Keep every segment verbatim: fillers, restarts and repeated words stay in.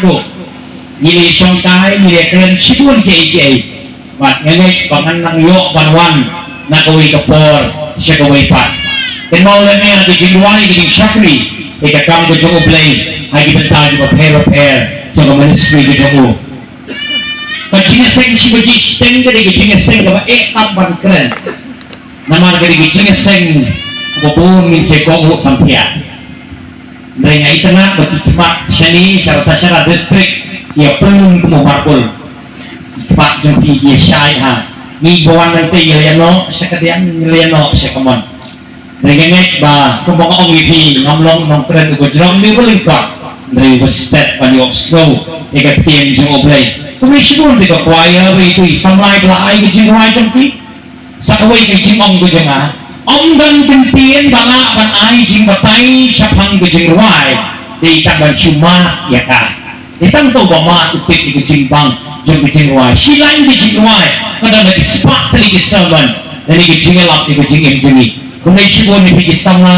Ngi la shongkai, ngi la kren shibun kiei kiei. Bad nga ngeit ba ngan nang ïoh ban wan na kawei ka por sha kawei pat. Kynmaw lem ïa ka jingrwai, ka jingshakri ïa ka kam ka jong U Blei ha ki bynta kiba pher bapher jong ka ministry ka jong u. Ka jingïaseng shiba ji shiteng ka dei ka jingïaseng kaba eh tam ban kren. Namar ka dei ka jingïaseng kaba bun ngin sa kohnguh samthiah. Hynrei nga itynnad ba ki khmat shane sha Ratacherra District ki ïa pynlun kum u marpul. Ki khmat jong ki ki ïa shai ha. Ngi ba wan nangtei ngi la ïa noh sha kadiang, ngi la ïa noh sha kamon. Hynrei nga ngeit ba kumba nga ong ïa phi, ngam long nongkren uba jrong ne uba lyngkot, hynrei uba stet ban ïohsngew ïa ka ktien jong U Blei. Kumne shibun te ka choir ba ïathuh, samla ba la ai ka jingrwai jong phi. Sa kawei ka jingong ka jong nga, ym don kyntien ba lah ban ai jingbatai shaphang ka jingrwai, dei tang ban shu mad ïa ka. Dei tang to ba mad u tip ïa ka jingbang jong ka jingrwai. Shi lain ka jingrwai ka don ha ki spah tylli ki sermon, lane ka jingïalap ïa ka jingim jong ngi. Kumne shibun ïa phi ki samla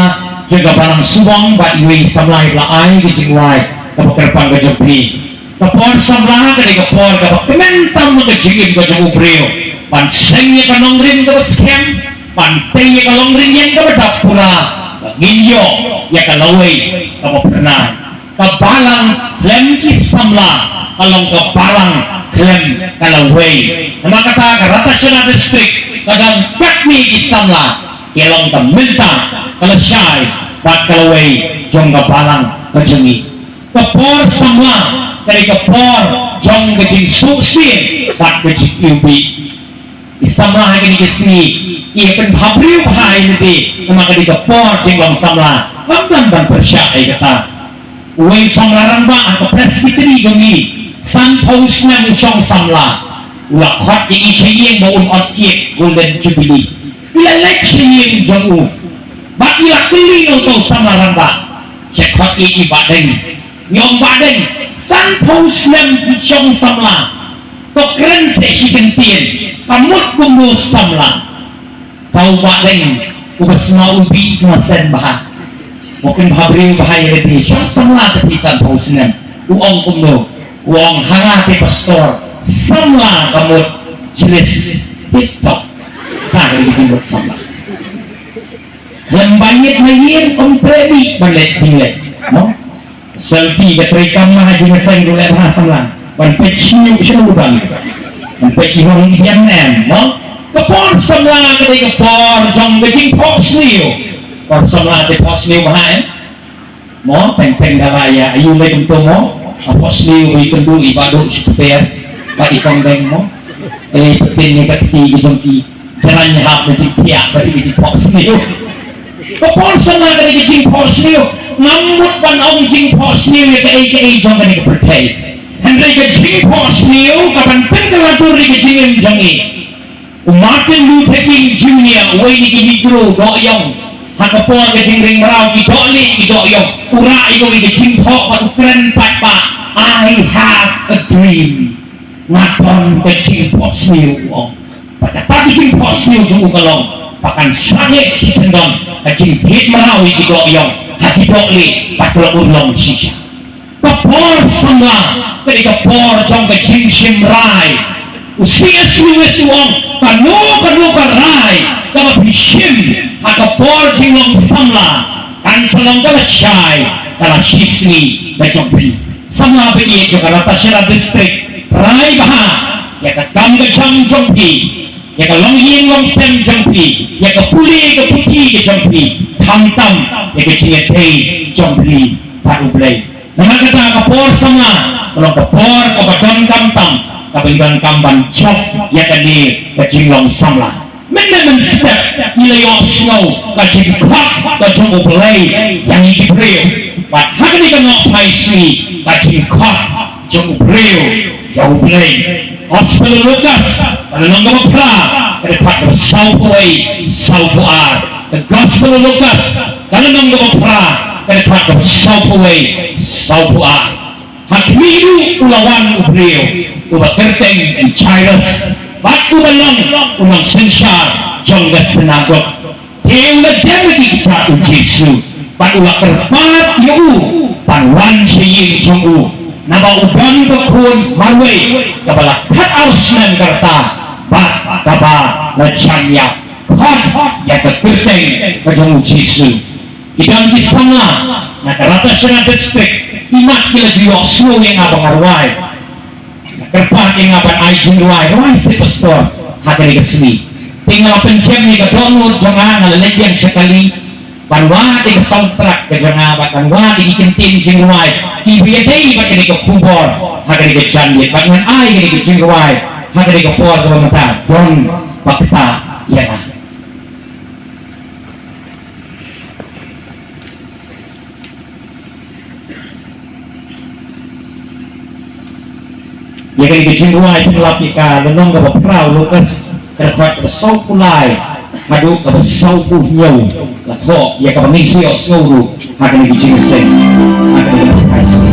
jong ka balang Subong bad iwei i samla iba la ai ka jingrwai kaba kyrpang ka jong phi. Ka por samla ka dei ka por kaba kmen tam ha ka jingim ka jong u briew. Ban seng ïa ka nongrim kaba skhem, ban tei ïa ka longrim ïeng kaba dap pura, ba ngin ïoh ïa ka lawei kaba phyrnai. Ka balang khlem ki samla ka long ka balang khlem ka lawei. Namar kata ka Ratacherra District ka dang katne ki samla, ki long ka mynta, ka lashai bad ka lawei jong ka balang ka jong ngi. Ka por samla ka dei ka por jong ka jingsuk sien bad ka jingiwbih. Ki samla ha kine ki sngi ki ïa pynbhabriew bha ïa lade, namar ka dei ka por jinglong samla. Ngam dang ban pyrshah ïa kata. Uwei u samla rangbah ha ka Presbytery jong ngi, sanphew snem u shong samla, u la khot ïa i sha ïing ba un ot cake Golden Jubilee. I la leit sha ïing jong u bad i la kylli na uto u samla rangbah, sha khot ïa i Bahdeng. Ïa u Bahdeng, sanphew snem i shong samla, to kren seh shi kyntien, ka mut kumno samla? Ka u Bahdeng uba sma u bih sma sen bha, u pynbhabriew bha ïa lade, shong samla te phi sanphew snem. U ong kumno? U ong ha nga te pastor, samla ka mut jlis TikTok. Ka dei ka jingmut samla. Lem ba ïit na ïing ym treh bih ban leh jingleh, mo? Selfie ka trei kam ma ha jingïaseng ruh leh bha samla. Ban peit shñiuh shñiuh ban, ban peit i hong i diam nem, mo? Ka por samla ka dei ka por jong ka jingphohsniew. Por samla te phohsniew bha em? Mo, teng teng da la ïa aïu lei kumto mo. A phohsniew ba ïakynduh i Bah Duh Shakespeare bad i Kong Deng mo. Ei, pyntin ïa ka kti ka jong ki. Jalan ïahap na jingthiah bad ïa ka jingphohsniew. Ka por samla ka dei ka jingphohsniew. Ngam mut ban ong jingphohsniew ïa kaei kaei jong kane ka pyrthei. Hynrei ka jingphohsniew ka ban pynkylla dur ïa ka jingim jong ngi. U Martin Luther King Junior, uwei na ki Negro doh ïong, ha ka por ka jingring mraw ki doh lieh ki doh ïong, u rah ïa kawei ka jingthoh bad u kren paidbah, "I have a dream." Nga don ka jingphohsniew, u ong. Bad kata ka jingphohsniew jong u ka long ba kan sangeh shisyndon ka jingthied mraw ïa ki doh ïong ha ki doh lieh bad ka la urlong shisha. Ka por samla ka dei ka por jong ka jingshim rai. U C S Lewis u ong, kano kano ka rai kaba phi shim ha ka por jinglong samla kan sa long ka lashai ka lashisngi ka jong phi. Samla ba ïeit jong ka Ratacherra District, rai bha ïa ka kam ka jam jong phi, ïa ka longïing longsem jong phi, ïa ka pule ka puthi ka jong phi, khamtam ïa ka jingïadei jong phi bad U Blei. Namar kata ka por samla ka long ka por kaba donkam tam, kaba ngi donkam ban jop ïa kane ka jinglong samla. Mynta mynstep ngi la ïohsngew ka jingkhot ka jong U Blei ïa ngi ki briew. Bad ha kane ka Nohphai sngi ka jingkhot jong u briew ïa U Blei. Gospel u Lukas, ka lynnong kaba phra, ka dkhot kaba sawphew wei, sawphew ar. Ka Gospel u Lukas, ka lynnong kaba phra, ka dkhot kaba sawphew wei, sawphew ar. Ha khmih ruh u la wan u briew uba kyrteng Jairus, bad uba long u nongsynshar jong ka synagog. Te u la dem ha ki kjat u Jisu bad u la kyrpad ïa u ban wan sha ïing jong u. Naba u don ka khun marwei kaba la khatar snem ka rta bad kaba la jan ïap, khot ïa ka kyrteng ka jong u Jisu. Ki don ki samla na ka Ratacherra District, imat ki la ju ïohsngew ïa nga ba nga rwai. Kyrpad ïa nga ban ai jingrwai, rwai seh pastor ha kane ka sngi. Te nga la pynjem ïa ka dohnud jong nga, nga la leit ïeng sha kali ban wad ïa ka sound track ka jong nga bad ban wad ïa ki kyntien jingrwai kiba ïadei bad kane ka khubor ha kane ka janmiet, bad ngan ai kane ka jingrwai ha kane ka por kaba mynta. Don ba ktah ïa nga. Ïa kane ka jingrwai pynlap ïa ka lynnong kaba phra Lukas, ka dkhot kaba sawphew lai haduh kaba sawphew hynñiew. La thoh ïa kaba ngin sa ïohsngew ruh ha kane ka jingïaseng, ha kane ka jingïaseng.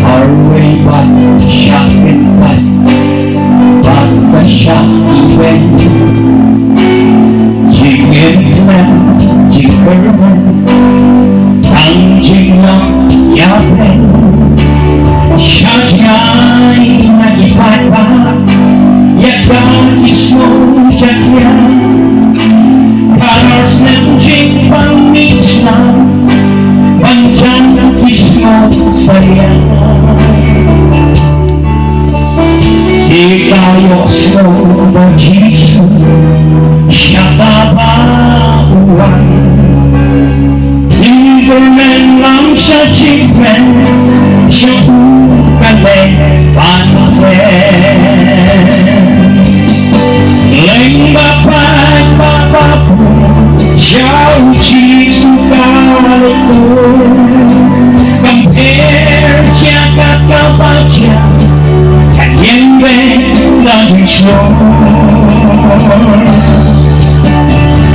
Arwei bad shah kyntait bad ka shah iwei, jingim kmen jingkyrmen tang jinglong ïapren. Sha jngai na ki paidbah ïa ka ki sngewjatiang. Ka rah snem jingpang mih snam ban jan ki sngewsariang. Ki la ïohsngew ba Jisu sha kaba u wan. Jingkyrmen lam sha jingkmen sha u ka leh ban leh. Leng ba pat ba ba pun sha u Jisu ka leh tur. Kam pher jaka kaba jia kan ïeng beit da jingshlur.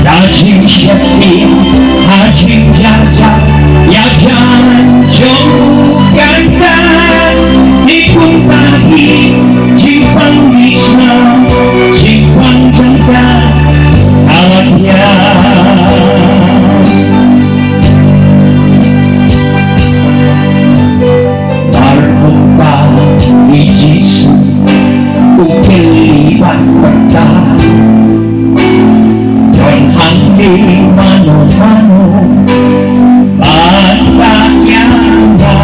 Da jingsheptieng ha jingjar jar ïa jan jong u kata. Ni kumta hi jingpang mih snam jingpang jaka ka la thiah. Mar kumta i Jisu u kylli bad kata, don hangne mano mano ba ïa nga.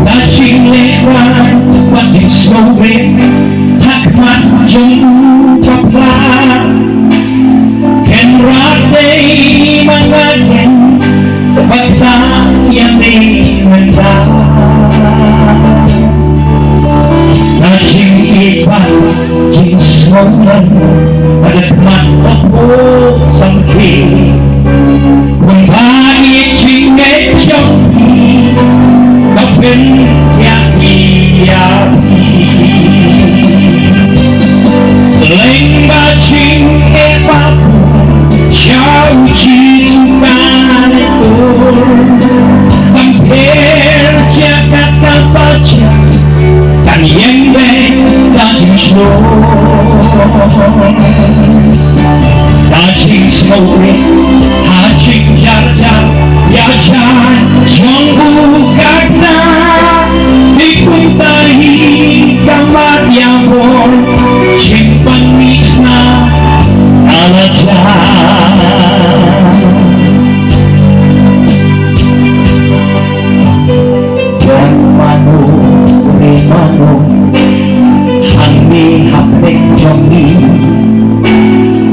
Ka jinglehkai bad jingsngewrit ha khmat jong u ka phla. Kynrad dei ma nga ken ba ktah ïa me mynta. Na jingïeit bad jingsngewlem bad khmat ba phuh samrkhie. Kumba ïeit jingngeit jong phi ka pynïaid ïa phi. Leng ba jingeh ba phuh sha u Jisu ka leh tur. Kam pher jaka kaba jia kan ïeng beit da jingshlur. Da jingsngewrit ha jingjar jar ïa jan jong u ka kata. Ni kumta hi ka mat ïa bor jingpang mih snam ka la jia. Don mano re mano hangne hapdeng jong ngi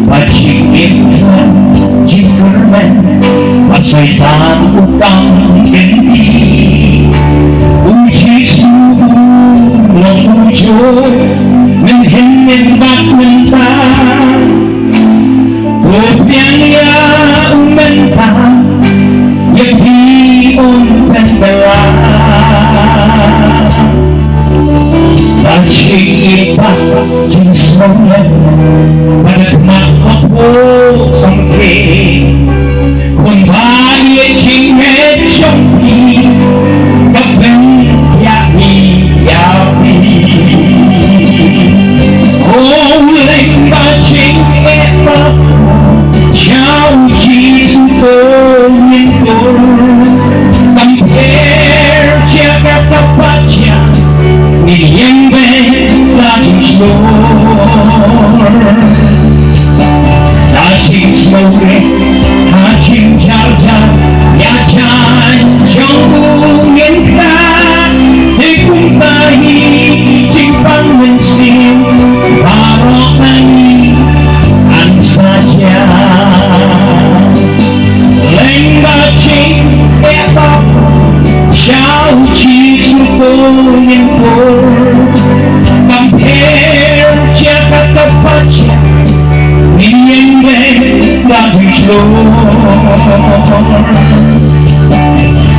ba jingim khlem jingkyrmen ba Soitan u kam kynti. U Jisu u long u jur mynhynnin bad mynta. Ko pdiang ïa u mynta, ïa phi un pynkylla. Ba jingïeit bad jingsngewlem bad khmat ba phuh samrkhie. Kumba ïeit jingngeit jong phi ka pynïaid ïa phi. Ha jingsngewrit, ha jingjarjar ïa jaiñ jong u ngin kren, te kumta hi jingpang mynsiem baroh ngi an sa jia. Lyngba jingpynbaptis sha u Jisu ko ngin poi, kam pher jaka ka patja, ngin ïeng beit da u shlur.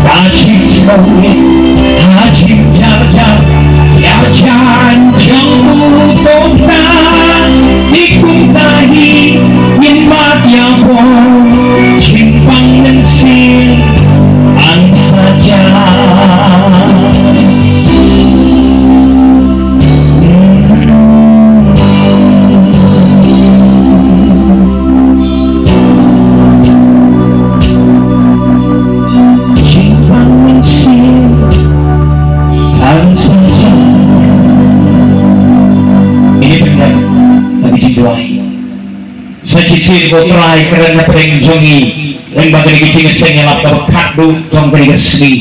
Ka jingsngewrit, ka jingjarjar ïa jaiñ jong u Trai, te kumta hi ngin mad ïa u, jingpang mynsiem an sa jia. Jingpang mynsiem an sa jia. Ngin ïa pynlong ka jingduwai. Sa shisien ko Trai, kren na pdeng jong ngi lyngba kane ka jingïaseng ïalap kaba khatduh jong kane ka sngi,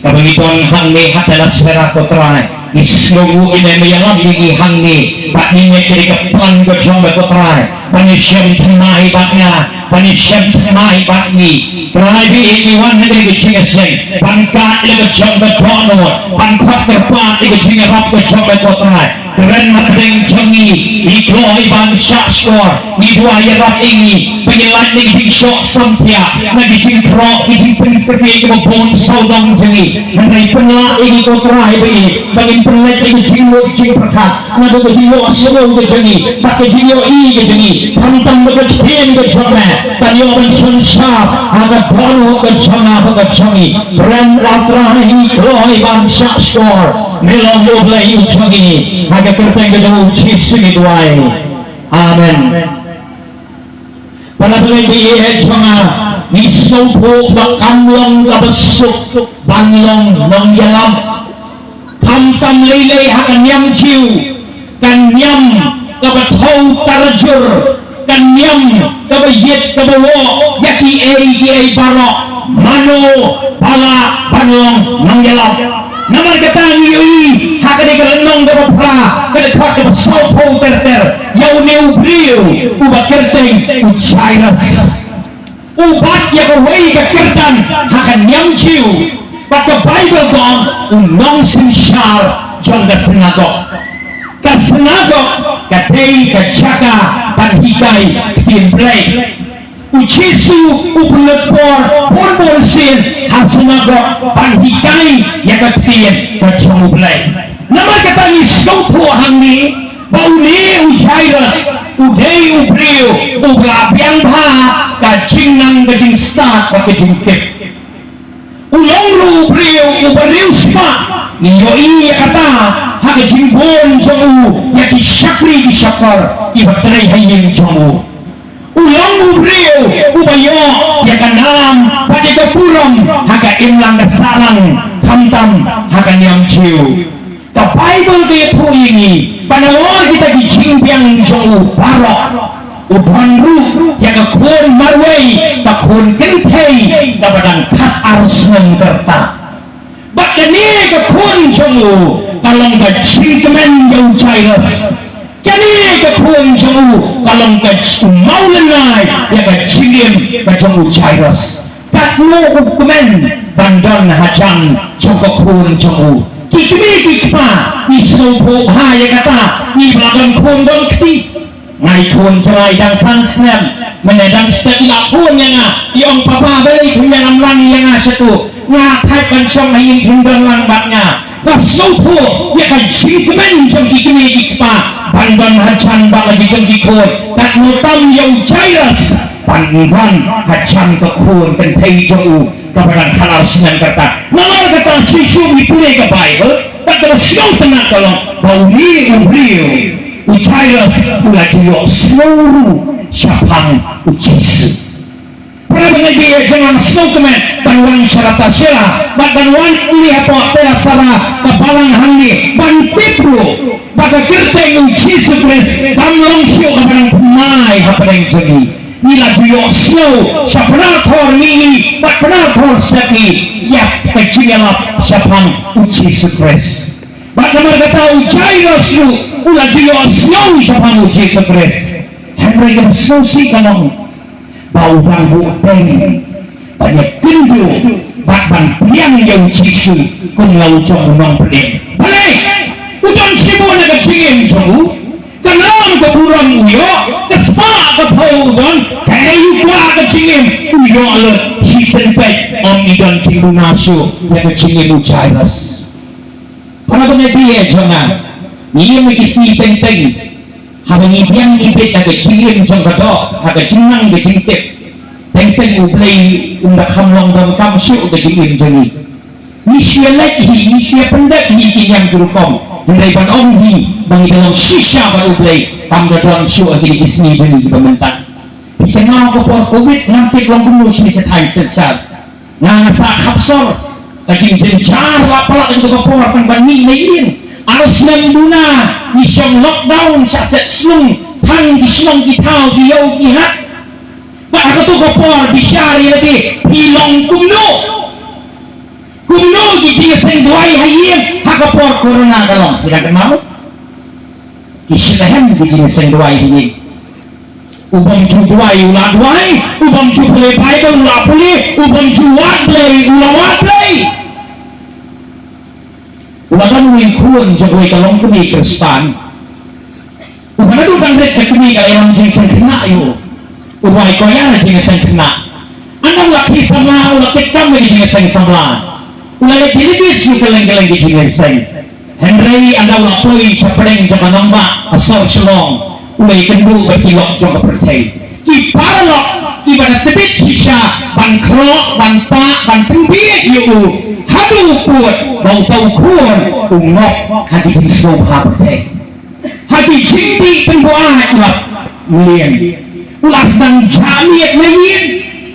kaba ngi don hangne ha Thalasera ko Trai. Ngi sngewnguh ïa me, me ïalam ïa ngi hangne, bad ngi ngeit ïa ka plan ka jong me ko Trai, ban ïashem thymmai bad nga, ban ïashem thymmai bad ngi. Trai, ba ngi wan ha kane ka jingïaseng ban khat ïa la ka jong ka dohnud, ban khot kyrpad ïa ka jingïarap ka jong me ko Trai. Kren na pdeng jong ngi, ngi kloi ban shahshkor, ngi duwai ïarap ïa ngi ba ngin lait na ki jingshoh samthiah, na ki jingpyrkhat, ki jingpynkyndit kiba bun sawdong jong ngi. Hynrei pynlah ïa ngi ko Trai ba ngi, ba ngin pynlait ïa ki jingmut jingpyrkhat, naduh ka jingïohsngew ka jong ngi bad ka jingïohi ka jong ngi, khamtam ba ka ktien ka jong me kan ïoh ban synshar ha ka dohnud ka jong nga bad ka jong ngi. Kren ko Trai, ngi kloi ban shahshkor. Me long U Blei u jong ngi, ha ka kyrteng ka jong u Jisu ngi duwai. Amen. Para bangeit ba ïeit jong nga, ngi sngewthuh ba kam long kaba suk ban long nongïalam. Khamtam lei lei ha ka niam Jiw, ka niam kaba thew tarjur, ka niam kaba ïeit kaba woh ïa kiei kiei baroh, mano ba lah ban long nongïalam. Namar kata ngi ïohi ha kane ka lynnong kaba phra, ka dkhot kaba sawphew ter ter, ïa une u briew uba kyrteng u Jairus. U bat ïa kawei ka kyrdan ha ka niam Jiw, bad ka Baibl ka ong u nongsynshar jong ka synagog. Ka synagog ka dei ka jaka ban hikai ktien Blei. U Jisu u pynlut por bun bun sien ha synagog ban hikai ïa ka ktien ka jong U Blei. Namar kata ngi sngewthuh hangne ba une u Jairus u dei u briew uba la biang bha ka jingnang ka jingstad bad ka jingtip. U long ruh u briew uba riewspah, ngi ïohi ïa kata ha ka jingbun jong u ïa ki shakri ki shakor kiba trei ha ïing jong u. U long u briew uba ïoh ïa ka nam bad ïa ka burom ha ka imlang ka sahlang, khamtam ha ka niam Jiw. Ka Baibl ka ïathuh ïa ngi ba nalor kita ki jingbiang jong u baroh, u don ruh ïa ka khun marwei, ka khun kynthei kaba dang khatar snem ka rta. Bad kane ka khun jong u ka long ka jingkmen ïa u Jairus. Kane ka khun jong u ka long ka jingmawlynnai ïa ka jingim ka jong u Jairus. Katno u kmen ban don hajan jong ka khun jong u. Ki kmie ki kpa, ngi sngewthuh bha ïa kata, ngi ba la don khun don kti. Nga i khun jong nga i dang san snem, mynne dang step i la phone ïa nga, i ong, "Papa, balei phim ïalam lang ïa nga shatu? Nga thait ban shong ha ïing, phim don lang bad nga." Nga sngewthuh ïa ka jingkmen jong ki kmie ki kpa ban don hajan bad la ki jong ki khun. Katno tam ïa u Jairus ban don hajan ka khun kynthei jong u kaba dang khatar snem ka rta. Namar kata shisha ngi pule ka Baibl, bad kaba sngewtynnat ka long ba une u briew u Jairus u la ju ïohsngew ruh shaphang u Jisu. Para bangeit, ïa jong nga sngewkmen ban wan sha Thalasera bad ban wan kylli hapoh Thalasera ka balang hangne ban tip ruh ba ka kyrteng U Jisu Khrist kam long shuh kaba nang pynmai hapdeng jong ngi. Ngi la ju ïohsngew sha pynthor ngi bad pynthor sha ngi ïa ka jingïalap shaphang U Jisu Khrist. Bad namar kata u Jairus ruh u la ju ïohsngew shaphang U Jisu Khrist. Hynrei kaba sngewsih ka long ba u dang buh teng ban ïakynduh bad ban pdiang ïa U Jisu kum u nongpynim. Balei? U don shibun na ka jingim jong u. Ka nam ka burom u ïoh, ka spah ka phew u don, kaei u kwah ka jingim u ïoh lut. Shiteng peit ym i don jingduna shuh ïa ka jingim u Jairus. Para bangeit jong nga, ngi ïa ki sngi teng teng, haba ngi biang ngi bit ha ka jingim jong ka doh, ha ka jingnang ka jingtip, teng teng U Blei um da kham long donkam shuh ka jingim jong ngi. Ngi shu ïa leit hi, ngi shu ïa pyndep hi ki niam ki rukom, hynrei ban ong hi ba ngi da long shisha bad U Blei kam da don shuh ha kine ki sngi jong ngi kiba mynta. Phi kynmaw ka por Covid, ngam tip long kumno shisha thaiñ sensar. Nga nga sah khapsor, ka jingjynjar la palat ha kato ka por tang ban mih na ïing. Ar snem duna ngi shong lockdown sha set shnong, tang ki shnong ki thaw ki ïew ki hat. Bad ha kato ka por bishar ïa lade, phi long kumno? Kumno ki jingïaseng duwai ha ïing ha ka por corona ka long? Phi dang kynmaw? Ki shlem ki jingïaseng duwai ha ïing. U bym ju duwai u la duwai, u bym ju pule Baibl u la pule, u bym ju wad Blei u la wad Blei. U la don uwei u khun jong uwei ka longkmie Khristan. U ba naduh dang rit ka kmie ka la ïalam jingseng khynnah ïa u. U duwai koya na jingseng khynnah. Ynda u la khie samla u la kit kam na ki jingseng samla. U la leit delegate sha kylleng kylleng ki jingseng. Hynrei ynda u la poi sha pdeng jong ka nongbah ka sor Shillong, u la ïakynduh bad ki lok jong ka pyrthei. Ki paralok kiba da tbit shisha ban khroh, ban pah, ban pynbieit ïa u. Haduh u kut ba uta u khun u ngop ha ki jingsngewbha pyrthei. Ha ki jingdih pynbuaid u la mlien. U la sdang jah miet na ïing.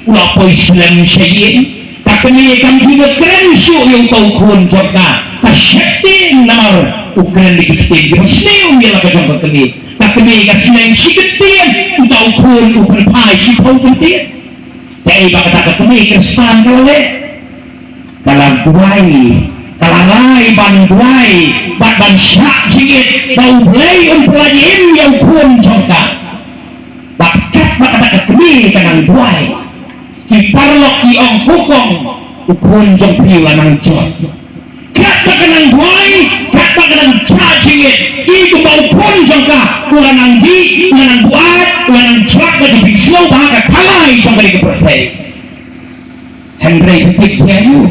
U la poi slem sha ïing. Ka kmie kam ju kren shuh ïa uta u khun jong ka. Ka sheptieng namar u kren da ki ktien kiba sniew ïa la ka jong ka kmie. Ka kmie ka sneng shi kyntien, uta u khun u pynphai shiphew kyntien. Kaei ba kata ka kmie Khristan ka la leh? Ka la duwai, ka la rai ban duwai bad ban shah jingit ba U Blei un pyllait im ïa u khun jong ka. Bad katba kata ka kmie ka nang duwai, ki paralok ki ong, "Ko Kong, u khun jong phi u la nang jot." Katba ka nang duwai, katba ka nang shah jingit, i kumba u khun jong ka u la nang dih, u la nang buaid, u la nang jot na ka jingsngewbha ka khalai jong kane ka pyrthei. Hynrei phi tip shisha ïa u,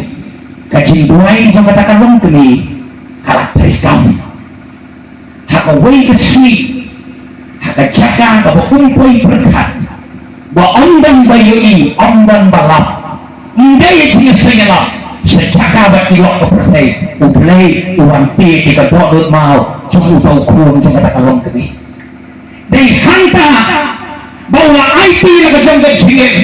ka jingduwai jong kata ka longkmie ka la treikam. Ha kawei ka sngi, ha ka jaka kaba um poi pyrkhat, ba ym don ba ïohi, ym don ba lap. Ym dei ïa jingïaseng ïalap sha jaka bad ki lok ka pyrthei, U Blei u wan peit ïa ka dohnud maw jong uta u khun jong kata ka longkmie. Dei hangta ba u la aiti na ka jong ka jingim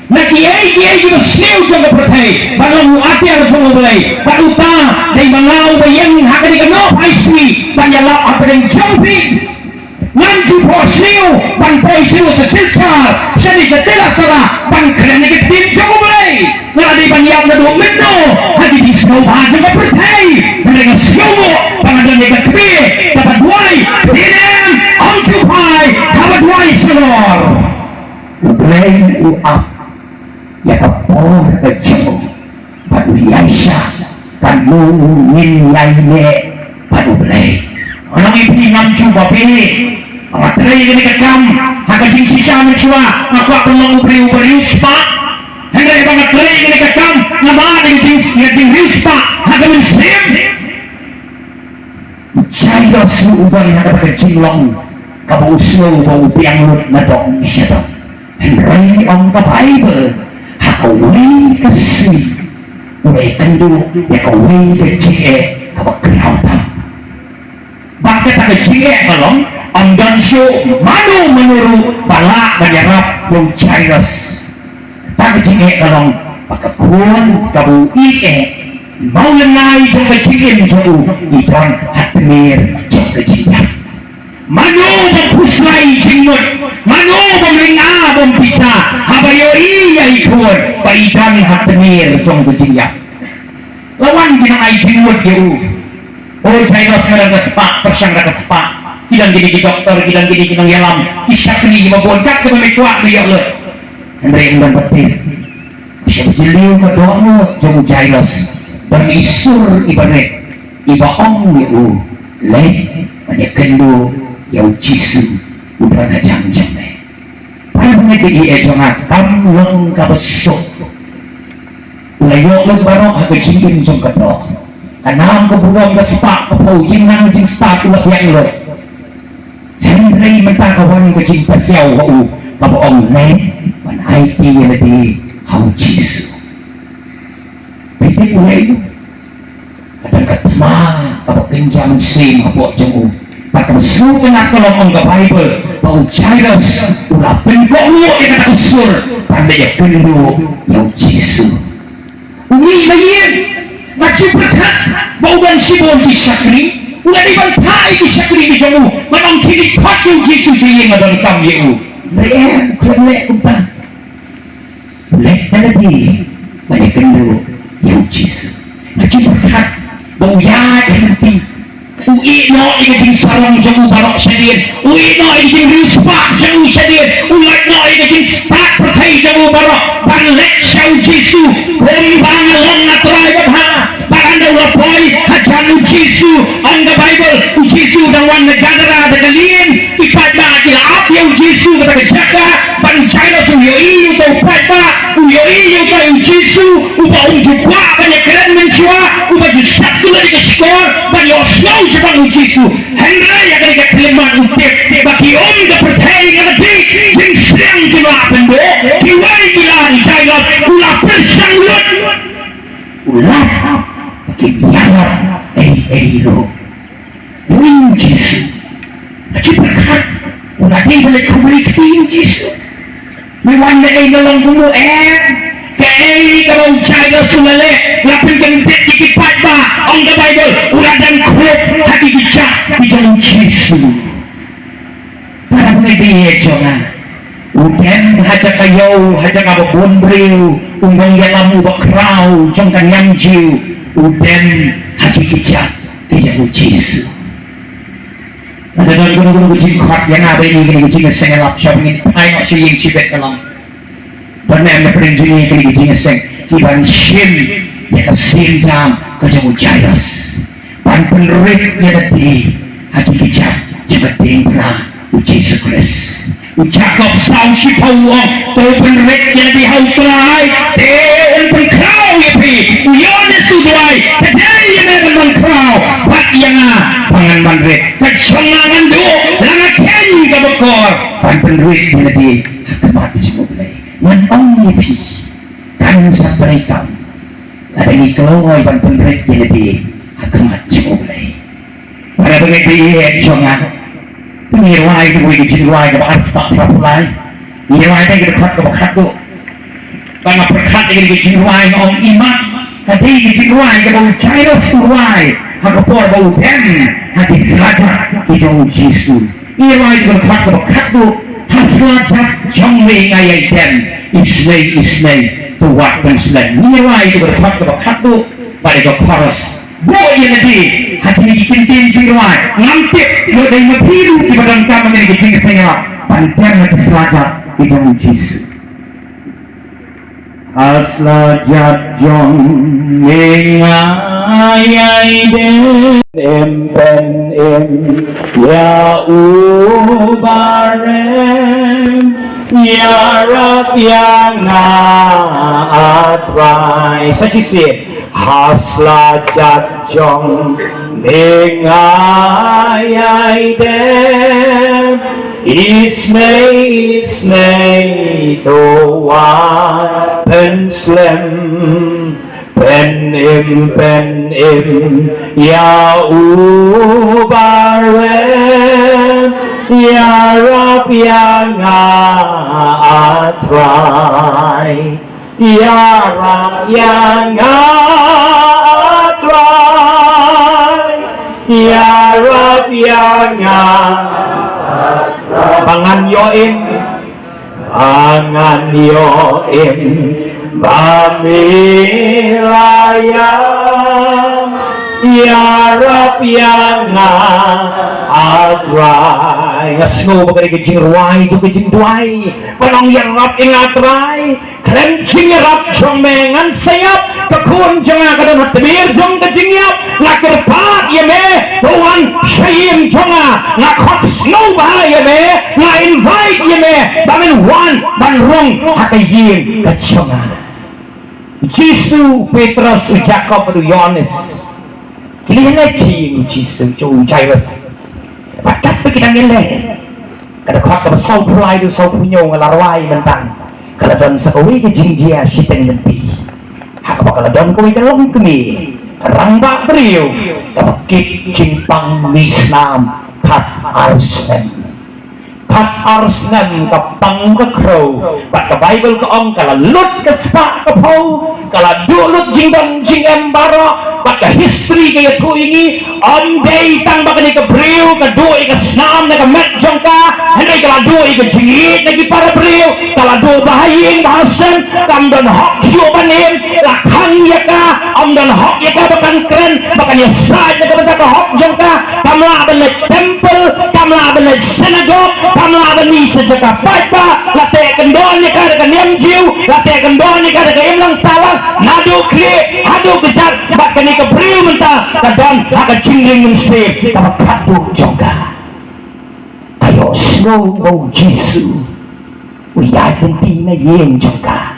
na kiei kiei kiba sniew jong ka pyrthei ban long u atiar jong U Blei. Bad uta dei ma nga uba ïeng ha kane ka nohphai sngi ban ïalap hapdeng jong phi. Ngam ju phohsniew ban poi shuh sha Silchar, shane sha Tlascalang ban kren ïa ka ktien jong U Blei. Nga la dei ban ïap naduh mynno ha ki jingsngewbha jong ka pyrthei. Hynrei nga sngewnguh ba nga don ïa ka kmie kaba duwai, kmie nem, ym ju phai, kaba duwai shalor. U Blei u ap ïa ka por ka jong u bad u ïaishah kano ngin ïaineh bad U Blei. Nga ong ïa phi ngam ju babe. Nga trei kane ka kam ha ka jingshisha mynshuwa, nga kwah ban long u briew uba riewspah. Hynrei ba nga trei kane ka kam nga mad ïa ka jing, ïa ka jingriewspah ha ka mynsiem. U Jairus ruh u don ha kata ka jinglong kaba u sngew ba u biang lut na dohnud sha dohnud. Hynrei ong ka Baibl, ha kawei ka sngi u la ïakynduh ïa kawei ka jingeh kaba khraw tam. Bad kata ka jingeh ka long, ym don shuh mano mano ruh ba lah ban ïarap ïa u Jairus. Kata ka jingeh ka long ba ka khun kaba u ïeit eh, mawlynnai jong ka jingim jong u, i don ha tmier jong ka jingïap. Don ha tmier jong ka jingïap. La wan ki nang ai jingmut ïa u. O Jairus, nga don ka spah, pyrshang da ka spah. Ki don kine ki doktor, ki don kine ki nongïalam, ki shakri kiba bun, kat kaba me kwah me ïoh lut. Hynrei ym don pat tip. Sha ba jylliew ka dohnud jong u Jairus, don i sur iba rit iba ong ïa u, leit ban ïakynduh ïa u Jisu, u don hajan jong me. Para bangeit ba ïeit jong nga, kam long kaba suk. U la ïoh lut baroh ha ka jingim jong ka doh. Ka nam, ka burom, ka spah, ka phew, jingnang jingstad u la biang lut. Hynrei mynta ka wan ka jingpyrshah ha u, kaba ong, leit ban aiti ïa lade ha u Jisu. Phi tip u leh aïu? Ka don ka thma kaba kynja mynsiem hapoh jong u. Bad kaba sngewtynnat ka long, ong ka Baibl, ba u Jairus u la pynkohnguh ïa kata ka sur ban leit ïakynduh ïa u Jisu. U mih na ïing, bad shu pyrkhat ba u don shibun ki shakri, u la dei ban phah ïa ki shakri ki jong u ban ong, khie khot ïa u Jisu sha ïing, nga donkam ïa u. Hynrei em, u khlem leh kumta. Leit na lade ban ïakynduh ïa u Jisu. Nga shu pyrkhat ba u ïaid ha lynti, u ïeh noh ïa ka jingsarong jong u baroh shadien, u ïeh noh ïa ka jingriewspah jong u shadien, u ïeh noh ïa ka jingstad pyrthei jong u baroh ban leit sha u Jisu. Kumba nga long, nga Trai, bad ha, bad ynda u la poi hajan u Jisu, ong ka Baibl, u Jisu u dang wan na Gadara da ka lieng. Ki paidbah ki la ap ïa u Jisu ha kata ka jaka, bad u Jairus u ïohi ïa uta u paidbah, u ïohi ïa uta u Jisu, uba um ju kwah ban ïakren mynshuwa, uba ju sat kyllut ïa ka shkor, ban ïohsngew shaphang u Jisu. Hynrei ïa kane ka khyllipmat u tip ba ki um da pyrthei ïa kata ka jingshngaiñ, ki la pynduh, kiwei ki la, u Jairus u la pyrshang lut. U la ap, ba kim ïarap ei ei ruh. Ïa u Jisu. Nga shu pyrkhat, u la dei ban leh kumne ïa u Jisu. Me wan na ei, nga long kumno, em? Kaei kaba u Jairus u la leh, la pynkyndit ïa ki paidbah, ong ka Baibl, u la dang khup ha ki kjat ki jong u Jisu. Para bangeit ba ïeit jong nga, u dem ha jaka ïew, ha jaka ba bun briew, u nongïalam uba khraw jong ka niam Jiw, u dem ha ki kjat ki jong u Jisu. Lada don kano kano ka jingkhot ïa nga ba ïa kane ka jingïaseng, ïalap sha ba ngin phai noh sha ïing shibit ka long. Ban ym na pyrshang jingïaseng, ki ban shim ïa ka sienjam ka jong u Jairus. Ban pynrit ïa lade ha ki kjat jong ka diengphna u Jisu Khrist. U Jakob saw shiphew u ong, to pynrit ïa lade ha u Trai, te un pynkhraw ïa phi. U Ïoannis u duwai, ka dei ïa me ban pynkhraw, bad ïa nga ba ngan ban rit. Ka jong nga ngan duh, la nga kheiñ kaba kor, ban pynrit ïa lade ha khmat jong U Blei. Ngan ong ïa phi, kan sa treikam lada ngi kloi ban pynrit ïa lade ha khmat jong U Blei. Para bangeit ba ïeit jong nga, ngi rwai kawei ka jingrwai kaba arspah phra phew lai. Ngi rwai tang ka dkhot kaba khatduh. Ba nga pyrkhat ïa ka jingrwai nga ong, i mat, ka dei ka jingrwai kaba u Jairus u rwai ha ka por ba u dem ha ki slajat ki jong u Jisu. Ngi rwai ka dkhot kaba khatduh, ha slajat jong me nga ïai dem, isynei isynei to wad pynslem. Ngi rwai ka dkhot kaba khatduh bad ka chorus. Buh ïa lade ha kine ki kyntien jingrwai. Ngam tip lada dei ma phi ruh kiba donkam ha kine ki jingïaseng, ban dem ha ki slajat ki jong u Jisu. Ha slajat jong me nga ïai dem, im, pynim ïa u barem, ïarap ïa nga, a Trai. Sa shisien. Ha slajat jong me nga ïai dem, isynei isynei to wad pynslem, pynim pynim ïa u barem, ïarap ïa nga, a Trai. Ïarap ïa nga, a Trai, ïarap ïa nga. Ba ngan ïoh im, ba ngan ïoh im, Ba me la ïa, ïarap ïa nga, A Trai. Nga sngew ba ka dei ka jingrwai jong ka jingduwai ban ong ïarap ïa nga, A Trai. Khlem jingïarap jong me ngan sa ïap, ka khun jong nga ka don ha tmier jong ka jingïap. Nga kyrpad ïa me, to wan sha ïing jong nga. Nga khot sngewbha ïa me, nga invite ïa me ba men wan ban rung ha ka ïing ka jong nga. U Jisu, u Petros, u Jakob bad u Ïohannes ki la ïaleit sha ïing u Jisu, u Jairus. Bad katba ki dang ïaleit, ka dkhot kaba sawphew lai haduh sawphew hynñiew nga la rwai mynta, ka la don sa kawei ka jingjia shiteng lynti. Ha kaba ka la don kawei ka longkmie, ka rangbah briew, kaba kit jingpang mih snam khat ar snem. Khat ar snem ka pang ka khrew, bad ka Baibl ka ong ka la lut ka spah ka phew, ka la duh lut jingdon jingem baroh, bad ka history ka ïathuh ïa ngi, ym dei tang ba kane ka briew ka duh ïa ka snam na ka met jong ka, hynrei ka la duh ïa ka jingïeit na ki para briew, ka la duh ba ha ïing ba ha sem, kam don hok shuh ban im, la khang ïa ka, ym don hok ïa ka ba kan kren, ba kan ïasaid na ka bynta ka hok jong ka, kam lah ban leit temple, kam lah ban leit synagogue, kam lah ban mih sha jaka paidbah, la teh kyndon ïa ka da ka niam Jiw, la teh kyndon ïa ka da ka imlang sahlang, naduh khlieh haduh kjat, bad kane ka briew mynta ka don ha ka jingïeng mynsiem kaba khatduh jong ka. Ka ïohsngew ba u Jisu u ïaid lynti na ïing jong ka.